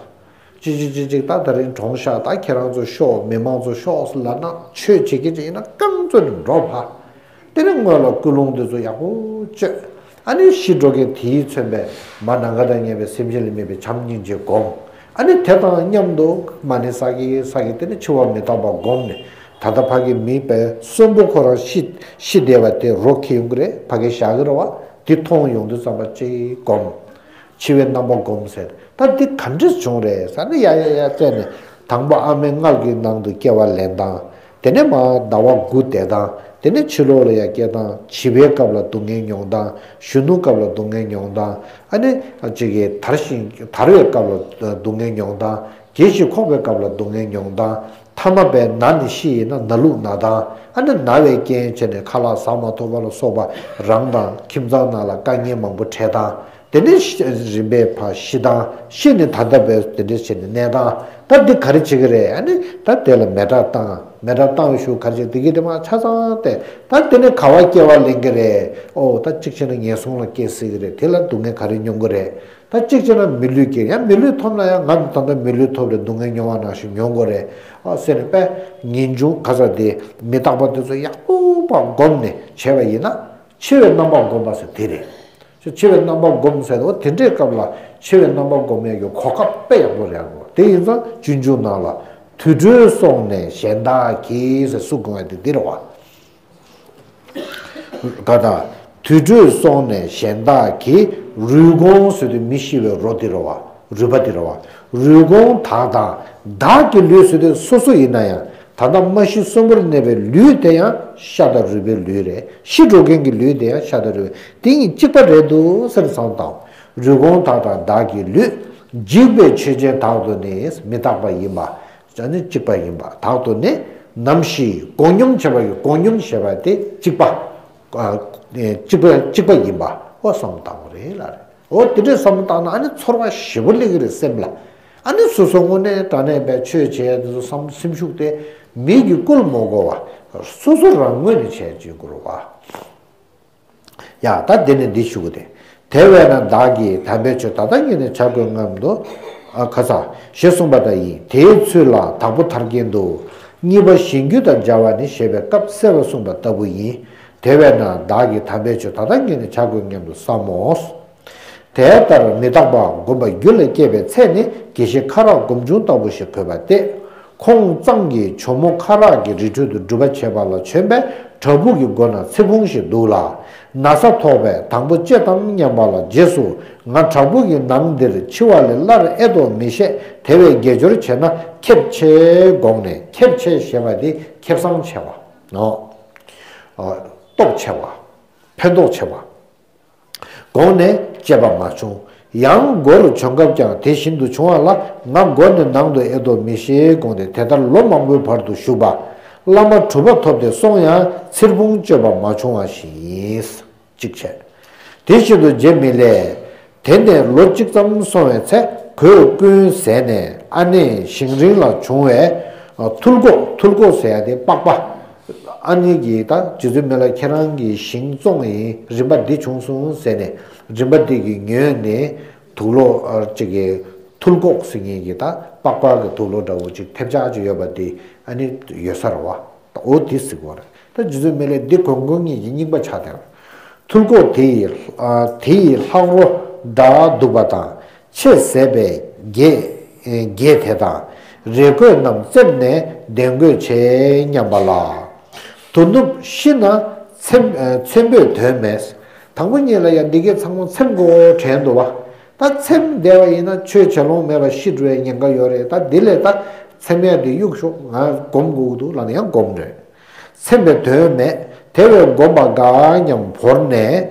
ཅིག་ཅིག་ཅིག་ཅིག་ད་ད་རིང་གྲོངས་ཤག་ད་ཁྱེད་རང་ཚོ་ཤོག་མི་མང་ཚོ་ཤོག་ལབ་ན། ཆོས་བྱེད་ཀྱི་ཅིག་ཡིན་ན་རྐང་བཙུགས་ནས་འགྲོ་ཕ། དེ་ནས་སྔོན་ལ་ཀུན་སློང་འདི་ཚོ་ཡག་པོ་བཅོས། ཨ་ནི་ཤི་འགྲོ་མཁན་དེས་མཚོན་པའི་མ་ནམ་མཁའ་དང་མཉམ་པའི་སེམས་ཅན་ལ་དམིགས་པའི་བྱམས་སྙིང་རྗེ་སྒོམ། ཨ་ནི་དེ་དང་མཉམ་དུ་མ་ཎི་བསགས་ཀྱི་བསགས་ཀྱི། དེ་ནས་འཆི་བ་མི་རྟག་པ་སྒོམ་ནས། ད་ལྟ་ཕ་གི་མི་དཔེ་གསོན་པོ་ཁོ་རང་ཤི་ཤི་བསྡད་པ་དེ་རོ་འཁྱེར་ཡོང་གི་རེད། ཕ་གི་བཞག་གི་རེད་བ། དེ་མཐོང་ཡོང་དུས་ཙམ་པ་ཅིག་སྒོམ། འཆི་བའི་རྣམ་པ་སྒོམ་ཟེར། ད་འདི་ག་འདྲས་བྱུང་རེད་ཟེར་ན། ཡ་ཡ་ཡ་བཙལ་ནས། དང་པོ་ཨ་མའི་མངལ་གྱི་ནང་དུ་སྐྱེ་བ་ལེན་སྟངས། དེ་ནས་མར་ཟླ་བ་དགུ་བསྡད་སྟངས། དེ་ནས་ཕྱི་ལོགས་ལ་ཡར་སྐྱེ་སྟངས། བྱིས་པའི་སྐབས་ལ་སྡུག་བསྔལ་མྱོང་སྟངས། གཞོན་ནུ་སྐབས་ལ་སྡུག་བསྔལ་མྱོང་སྟངས། ཨ་ནི་ཅིག་གིས་དར་ཞིང་དར་བའི་སྐབས་ལ་སྡུག་བསྔལ་མྱོང་སྟངས། རྒས་ཤིང་འཁོགས་པའི་སྐབས་ལ་སྡུག་བསྔལ་མྱོང་སྟངས། ཐ་མ་པའི་ན་ནས་ཤི་ཡིན་ན་ན་ལུགས་ན་སྟངས། ཨ་ནི་ན་བའི་རྐྱེན་བྱས་ནས་ཁ་ལག་ཟ་མ་ཐུབ་པ་ལ་སོགས་པ། རང་དང་ཁྱིམ་ཚང་ནང་ལ་དཀའ་ངལ་མང་པོ་འཕྲད་སྟངས། དེ་ནས་རིམ་པས་ཕར་ཤི་སྟངས། ཤི་ནས་ད་ལྟ་བས་དེ་འདྲས་བྱས་ནས་གནས་སྟངས། ད་འདི་ག་རེ་བྱེད་ཀྱི་རེད། ཨ་ནི་ད་དེ་ལ་མེ་སྲེག་བཏང་། མེ་སྲེག་བཏང་བའི་གཞུག་ག་རེ་བྱེད། དེ་གི་དེ་མ་ཆ་ཚང་སྟེ། ད་དེ་ནས་ག་བ་སྐྱེ་བ་ལེན་གྱི་རེད། ཨོ་ད་གཅིག་བྱས་ན་ངན་སོང་ལ་སྐྱེ་སྲིད་ཀྱི་རེད། དེ་ལ་སྡུག་བསྔལ་ག་རེ་མྱོང་གི་རེད། ད་གཅིག་བྱས་ན་མི་ལུས་སྐྱེ། ཡང་མི་ལུས་ཐོབ་ན་ཡང་ང་ད་ལྟ་མི་ལུས་ཐོབ་རེད། སྡུག་བསྔལ་མྱོང་བ་ནང་བཞིན་མྱོང་དགོས་རེད། ཨ་ཟེར་ནས་དཔེ་ངེས་འབྱུང་ག་ས་དེ་མི་རྟག་པ་དེ་ཚོ་ཡག་པོ་བ་སྒོམ་ནས་བྱས་པ་ཡིན་ན། འཆི་བའི་རྣམ་པ་སྒོམ་པ་ཟེར་དེ་རེད། འཆི་བའི་རྣམ་པ་སྒོམ་ཟེར་དུས་དེ་འདྲའི་སྐབས་ལ་འཆི་བའི་རྣམ་པ་སྒོམ་ཡས་ཀྱི་གོ་སྐབས་དཔེ་ཡག་པོ་རེད་ཡ་གོ། དེ་ཡིན་ཙང་སྤྱོད་འཇུག་ནང་ལ། དུར་ཁྲོད་སོང་ནས་གཞན་དག་གིས་ཟེར་གསུངས་དགོས་པ་དེ་འདི་རེད་བ། ག་ད། དུར་ཁྲོད་སོང་ནས་གཞན་དག་གིས། རུས་གོང་ཟེར་དུས་མི་ཤི་བའི་རོ་དེ་རེད་བ། རུས་པ་དེ་རེད་བ། རུས་གོང་དག་དང་། བདག་གི་ལུས་ཟེར་དུས་སོ་སོ་ཡིན་ན་ཡང་ད་ལྟ་མ་ཤི་གསོན་པོར་གནས་པའི་ལུས་དེ་ཡང་ཤ་དང་རུས་པའི་ལུས་རེད། ཤི་འགྲོ་མཁན་གྱི་ལུས་དེ་ཡང་ཤ་དང་རུས་པའི་དེ་གཉིས་གཅིག་པ་རེད་འདུག་ཟེར་བསམ་བཏང་། རུས་གོང་དག་དང་བདག་གི་ལུས། འཇིག་པའི་ཆོས་ཅན་དག་ཏུ་ནི། མི་རྟག་པ་ཡིན་པ། ཨ་ནི་གཅིག་པ་ཡིན་པ་དག་ཏུ་ནི། ནམ་ཞིག་འགོག་སྙོམས་བྱེད་པ་ཡི་འགོག་སྙོམས་བྱེད་པ་དེ་གཅིག་པ། ཨ། གཅིག་པ་གཅིག་པ་ཡིན་པ་འོ་བསམ་བཏང་བ་རེད་ལ་རེད། འོ་དེ་འདྲའི་བསམ་བཏང་ན་ཨ་ནི་ཚོར་བ་ཞེ་པོ་སླེབས་ཀྱི་རེད་སེམས་ལ། ཨ་ནི་སོ་སོ་དངོས་གནས་དྲང་གནས་པའི་ཆོས་བྱས་དེ་ཚོ་བསམ་སེམས་ཤུགས་དེ་མིག་གིས་བསྐུལ་མ་དགོས་པ། སོ་སོ་རང་ངོས་ནས་བྱས་བྱེད་དགོས་རེད་བ། ཡ། ད་དེ་ནས་འདི་ཞུ་གི་དེ། དེ་བས་ན་བདག་གིས་དམ་པའི་ཆོས་ད་ལྟ་ཉིད་ནས་བྱ་དགོས་སྙམ་དུ། ཨ། ཁ་ས། ཞེས་གསུངས་པ་ལྟར་ཡིན། དེའི་ཚུལ་ལ་དྭགས་པོ་ཐར་གྱིན་དུ། གཉིས་པ་གཞན་རྒྱུད་དང་སྦྱར་བ་ནི་ཞེས་པའི་སྐབས་གསལ་བར་གསུངས་པ་ལྟ་བུ་ཡིན། དེ་བས་ན་བདག་གིས་དམ་པའི་ཆོས་ད་ལྟ་ཉིད་ནས་བྱ་དགོས་སྙམ་དུ་བསམ་མོ། དེ་ལྟར་མི་རྟག་པ་སྒོམ་པ་རྒྱུད་ལ་སྐྱེས་པའི་ཚེ་ནི་དགེ་བཤེས་ཁ་རག་སྒོམ་བྱུང་ལྟ་བུ་ཞིག་དགོས་པ་སྟེ། ཁོང་གཙང་གིས་ཇོ་མོ་ཁ་རག་གི་རི་ཁྲོད་དུ་སྒྲུབ་པ་བྱེད་པ་ལ་བྱོན་པས་བྲག་ཕུག་གི་སྒོ་ན་ཚེར་ཕུང་ཞིག་འདུག་ལ། ན་བཟའ་ཐོགས་པས་དང་པོ་ལྕེ་བསྡམ་སྙམ་པ་ལ། རྗེས་སུ་ང་བྲག་ཕུག་གི་ནང་འདིར་འཆི་བ་ལས་སླར་ཨེ་ལྡོག་མི་ཤེས། དེ་བས་དགེ་སྦྱོར་བྱས་ན་ཁེབས་ཆེ་དགོངས་ནས། ཁེབས་ཆེ་ཞེས་པ་དེ་ཁེབས་སང་ཆེ་བ། ཨོ། སྟོབས་ཆེ་བ། ཕན་ཐོགས་ཆེ་བ། དགོངས་ནས་སྤྱད་པ་མ་བྱུང་། ཡང་སྒོར་བྱོན་སྐབས་ཀྱང་དེ་བཞིན་དུ་བྱུང་བ་ལ། ང་སྒོ་ནས་ནང་དུ་ཨེ་ལྡོག་མི་ཤེས་དགོངས་ཏེ། དེ་ལྟར་ལོ་མང་པོའི་བར་དུ་བཞུགས་པ། བླ་མ་གྲུབ་པ་ཐོབ་སྟེ་སོང་ཡང་ཚེར་ཕུང་གཅོད་པ་མ་བྱུང་བ་ཞིག་ཡིན། གཅིག་བྱས། དེ་བཞིན་དུ་རྗེ་མི་ལས། དེ་ནས་ལོ་གཅིག་ཙམ་སོང་བའི་ཚེ་གོས་ཀུན་ཟད་ནས། ཨ་ནེ་ཞིང་རིན་ལ་བྱུང་བའི་ཐུར་ཀོག་ཐུར་ཀོག་ཟེར་ཡ་དེ་པགས་པ། ཨ་ནེ་གིས་ད་རྗེ་བཙུན་མི་ལ་ཁྱེད་རང་གི་ཞིང་བཙོངས་ཡིན། རིན་པ་འདི་བྱུང་སོང་ཟེར་ནས། རིན་པ་འདི་གི་ཉོས་ནས་དུག་ལོག་ཅིག་གི་ཐུར་ཀོག་ཟེར་མཁན་གྱི་ད་པགས་པ་གི་དུག་ལོག་འདྲ་བོ་ཅིག་ཐེབས་ཆག་ཅིག་ཡོད་པ་དེ་ཨ་ནེ་ཡོད་ས་རེད་བ། ད་འོ་དེ་ཟེར་གོ་རེད། ད་རྗེ་བཙུན་མི་ལས་འདི་གོན་གོན་ངེས་ཀྱི་རྙིང་པ་ཆགས་དེ། ཐུར་ཀོག་དེ་ཡི་དེ་ཡི་ལྷག་རོ་འདྲ་འདུག་པ་དང་། ཆེས་ཟད་པའི་རྒྱས་རྒྱས་དེ་དང་། རས་གོས་རྣམས་བཙེམས་ནས་གདན་གོས་བྱེད་སྙམ་པ་ལ། དོ་ནུབ་ཤི་ན་ཚེམ་ཚེམ་པོས་དོན་མེད། དང་པོ་ཉིད་ལ་ཡང་འདི་གའི་ཚང་མ་ཚེམ་དགོས་དྲན་འདུག་བ། ད་ཚེམ་བསྡད་པ་ཡིན་ན་ཆོས་བྱེད་ལོང་མེད་པ་ཤི་འགྲོ་བའི་ཉེན་ཁ་ཡོད་རེད། ད་འདི་ལས་ད་ཚེམ་ཡ་འདི་གཡུག་ཤོག་ང་སྒོམ་དགོས་ཀྱི་འདུག་ལབ་ནས་ཡང་སྒོམ་རེད། ཚེམ་པའི་དོན་མེད། དེ་བས་སྒོམ་པ་དགའ་སྙམ་བོར་ནས།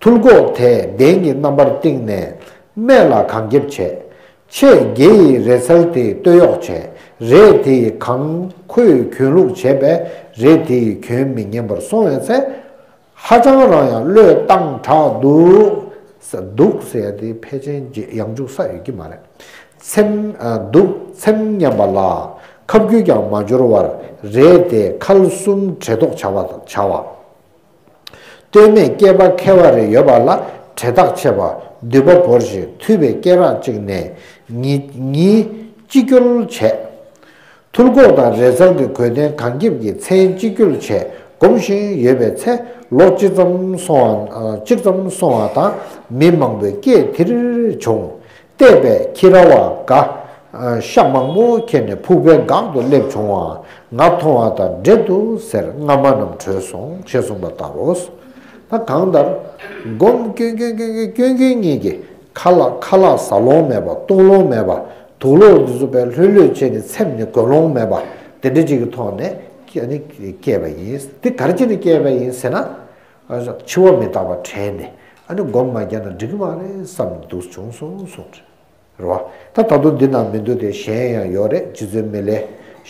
ཐུར་ཀོག་དེ་གདན་གྱི་རྣམ་པར་བཏིང་ནས་སྨད་ལ་གང་ཁེབས་བྱས། ཆེས་དགེ་ཡི་རས་ཚལ་དེ་སྟོད་གཡོགས་བྱས། རས་དེ་ཡི་གང་ཁོས་གྱོན་ལུགས་བྱས་པས་རས་དེ་ཡིས་གྱོན་མི་ཉན་པར་སོང་བའི་ཚེ། ཧ་ཅང་རང་ཡང་བློས་བཏང་དྲགས་འདུག་ས་འདུག་ཟེར་ཡ་དེ་ཕལ་ཆེར་ཡང་འཇུག་ས་ཡོད་ཀྱི་མ་རེད། ཚེམ་འདུག་ཚེམ་སྙམ་པ་ལ། ཁ་བརྒྱུད་ཀྱང་མ་འབྱོར་བར་རས་དེ་ཁལ་གསུམ་བྲེ་ཐོག་བྱ་བ་བྱ་བ། སྟོད་སྨད་སྐེད་པ་ཁལ་བ་རེ་ཡོད་པ་ལ་བྲེ་ཐག་ཆད་པ་མདུད་པ་བོར་ཞིང་མཐུད་པའི་སྐེ་རགས་གཅིག་ནས་ཉིས་ཉིས་ཅི་སྐྱོལ་བྱས། ཐུར་ཀོག་དང་རས་ཚལ་གྱི་གོས་ལྡན་གང་ཁེབས་ཀྱི་མཚན་ཅི་སྐྱོལ་བྱས་སྒོམ་བཞིན་ཡོད་པའི་ཚེ་ལོ་གཅིག་ཙམ་སོང་བ་གཅིག་ཙམ་སོང་བ་དང་མི་མང་པོའི་སྐད་དིར་བྱུང་། བལྟས་པས་ཁྱི་ར་བ་འགའ་ཤ་མང་པོ་ཁྱེར་ནས་ཕུག་པའི་འགག་ཏུ་སླེབས་བྱུང་བ་ང་མཐོང་བ་དང་འབྲེལ་དུ་ཟེར་རྔ་མ་རྣམས་བྲོས་སོང་ཞེས་གསུངས་པ་ལྟ་བུ། ད་གང་ལྟར་སྒོམ་སྐྱོན་སྐྱོན་སྐྱོན་སྐྱོན་སྐྱོན་སྐྱོན་ཉིད་ཀྱིས་ཁ་ལག་ཁ་ལག་ཟ་ལོང་མེད་པ་བཏུང་ལོང་མེད་པ། དུག་ལོག་འདི་ཚོ་པའི་ལྷོད་ལྷོད་བྱས་ནས་ཚེམ་ནས་གོན་ལོང་མེད་པ་དེ་འདྲ་ཅིག་གི་ཐོག་ནས་ཨ་ནི་སྐྱེས་པ་ཡིན། དེ་ག་རེ་བྱས་ནས་སྐྱེས་པ་ཡིན་ཟེར་ན། འཆི་བ་མི་རྟག་པ་དྲན་ནས་ཨ་ནི་སྒོམ་མ་རྒྱག་ན་འགྲིག་གི་མ་རེད་བསམ་འདུག་བྱུང་སོང་གསུངས་རེད་བ། ད་ད་དུང་འདི་ན་མི་འདུག་སྟེ་གཞན་ཡང་ཡོད་རེད། རྗེ་བཙུན་མི་ལས་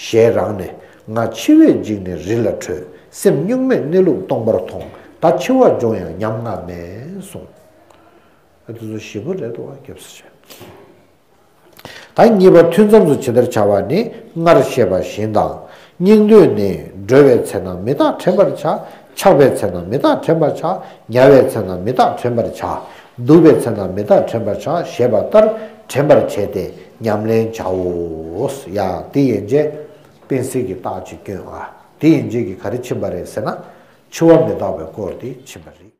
ཞལ་རངས་ནས་ང་འཆི་བས་འཇིགས་ནས་རི་ལ་བྲོས། སེམས་གཉུག་མས་གནས་ལུགས་སྟོང་པར་མཐོང་། ད་འཆི་བ་སྦྱོང་ཡང་ཉམ་ང་མེད་གསུངས། ཨ་དེ་ཚོ་ཞེ་པོ་རེད་འདུག་བ་སྐྱབས་སུ་མཆི། ད་གཉིས་པ་ཐུན་མཚམས་སུ་ཇི་ལྟར་བྱ་བ་ནི་སྔར་བཤད་པ་བཞིན་དང་། སྙིང་འདོད་ནི་འགྲོ་བའི་ཚེ་ན་མི་རྟག་དྲན་པར་བྱ། ཆགས་པའི་ཚེ་ན་མི་རྟག་དྲན་པར་བྱ། ཉལ་བའི་ཚེ་ན་མི་རྟག་དྲན་པར་བྱ། འདུག་པའི་ཚེ་ན་མི་རྟག་དྲན་པར་བྱ་ཞེས་པ་ལྟར་དྲན་པར་བྱས་ཏེ་ཉམས་ལེན་བྱའོ། ཡ་དེ་ཡན་ཆད་དཔེ་གསལ་གྱི་རྟགས་ཅིག་སྐྱོན་ཨ། དེ་ཡན་ཆད་ཀྱི་ག་རེ་ཕྱིན་པ་རེད་ཟེར་ན། འཆི་བ་མི་རྟག་པའི་སྐོར་དེ་ཕྱིན་པ་རེད།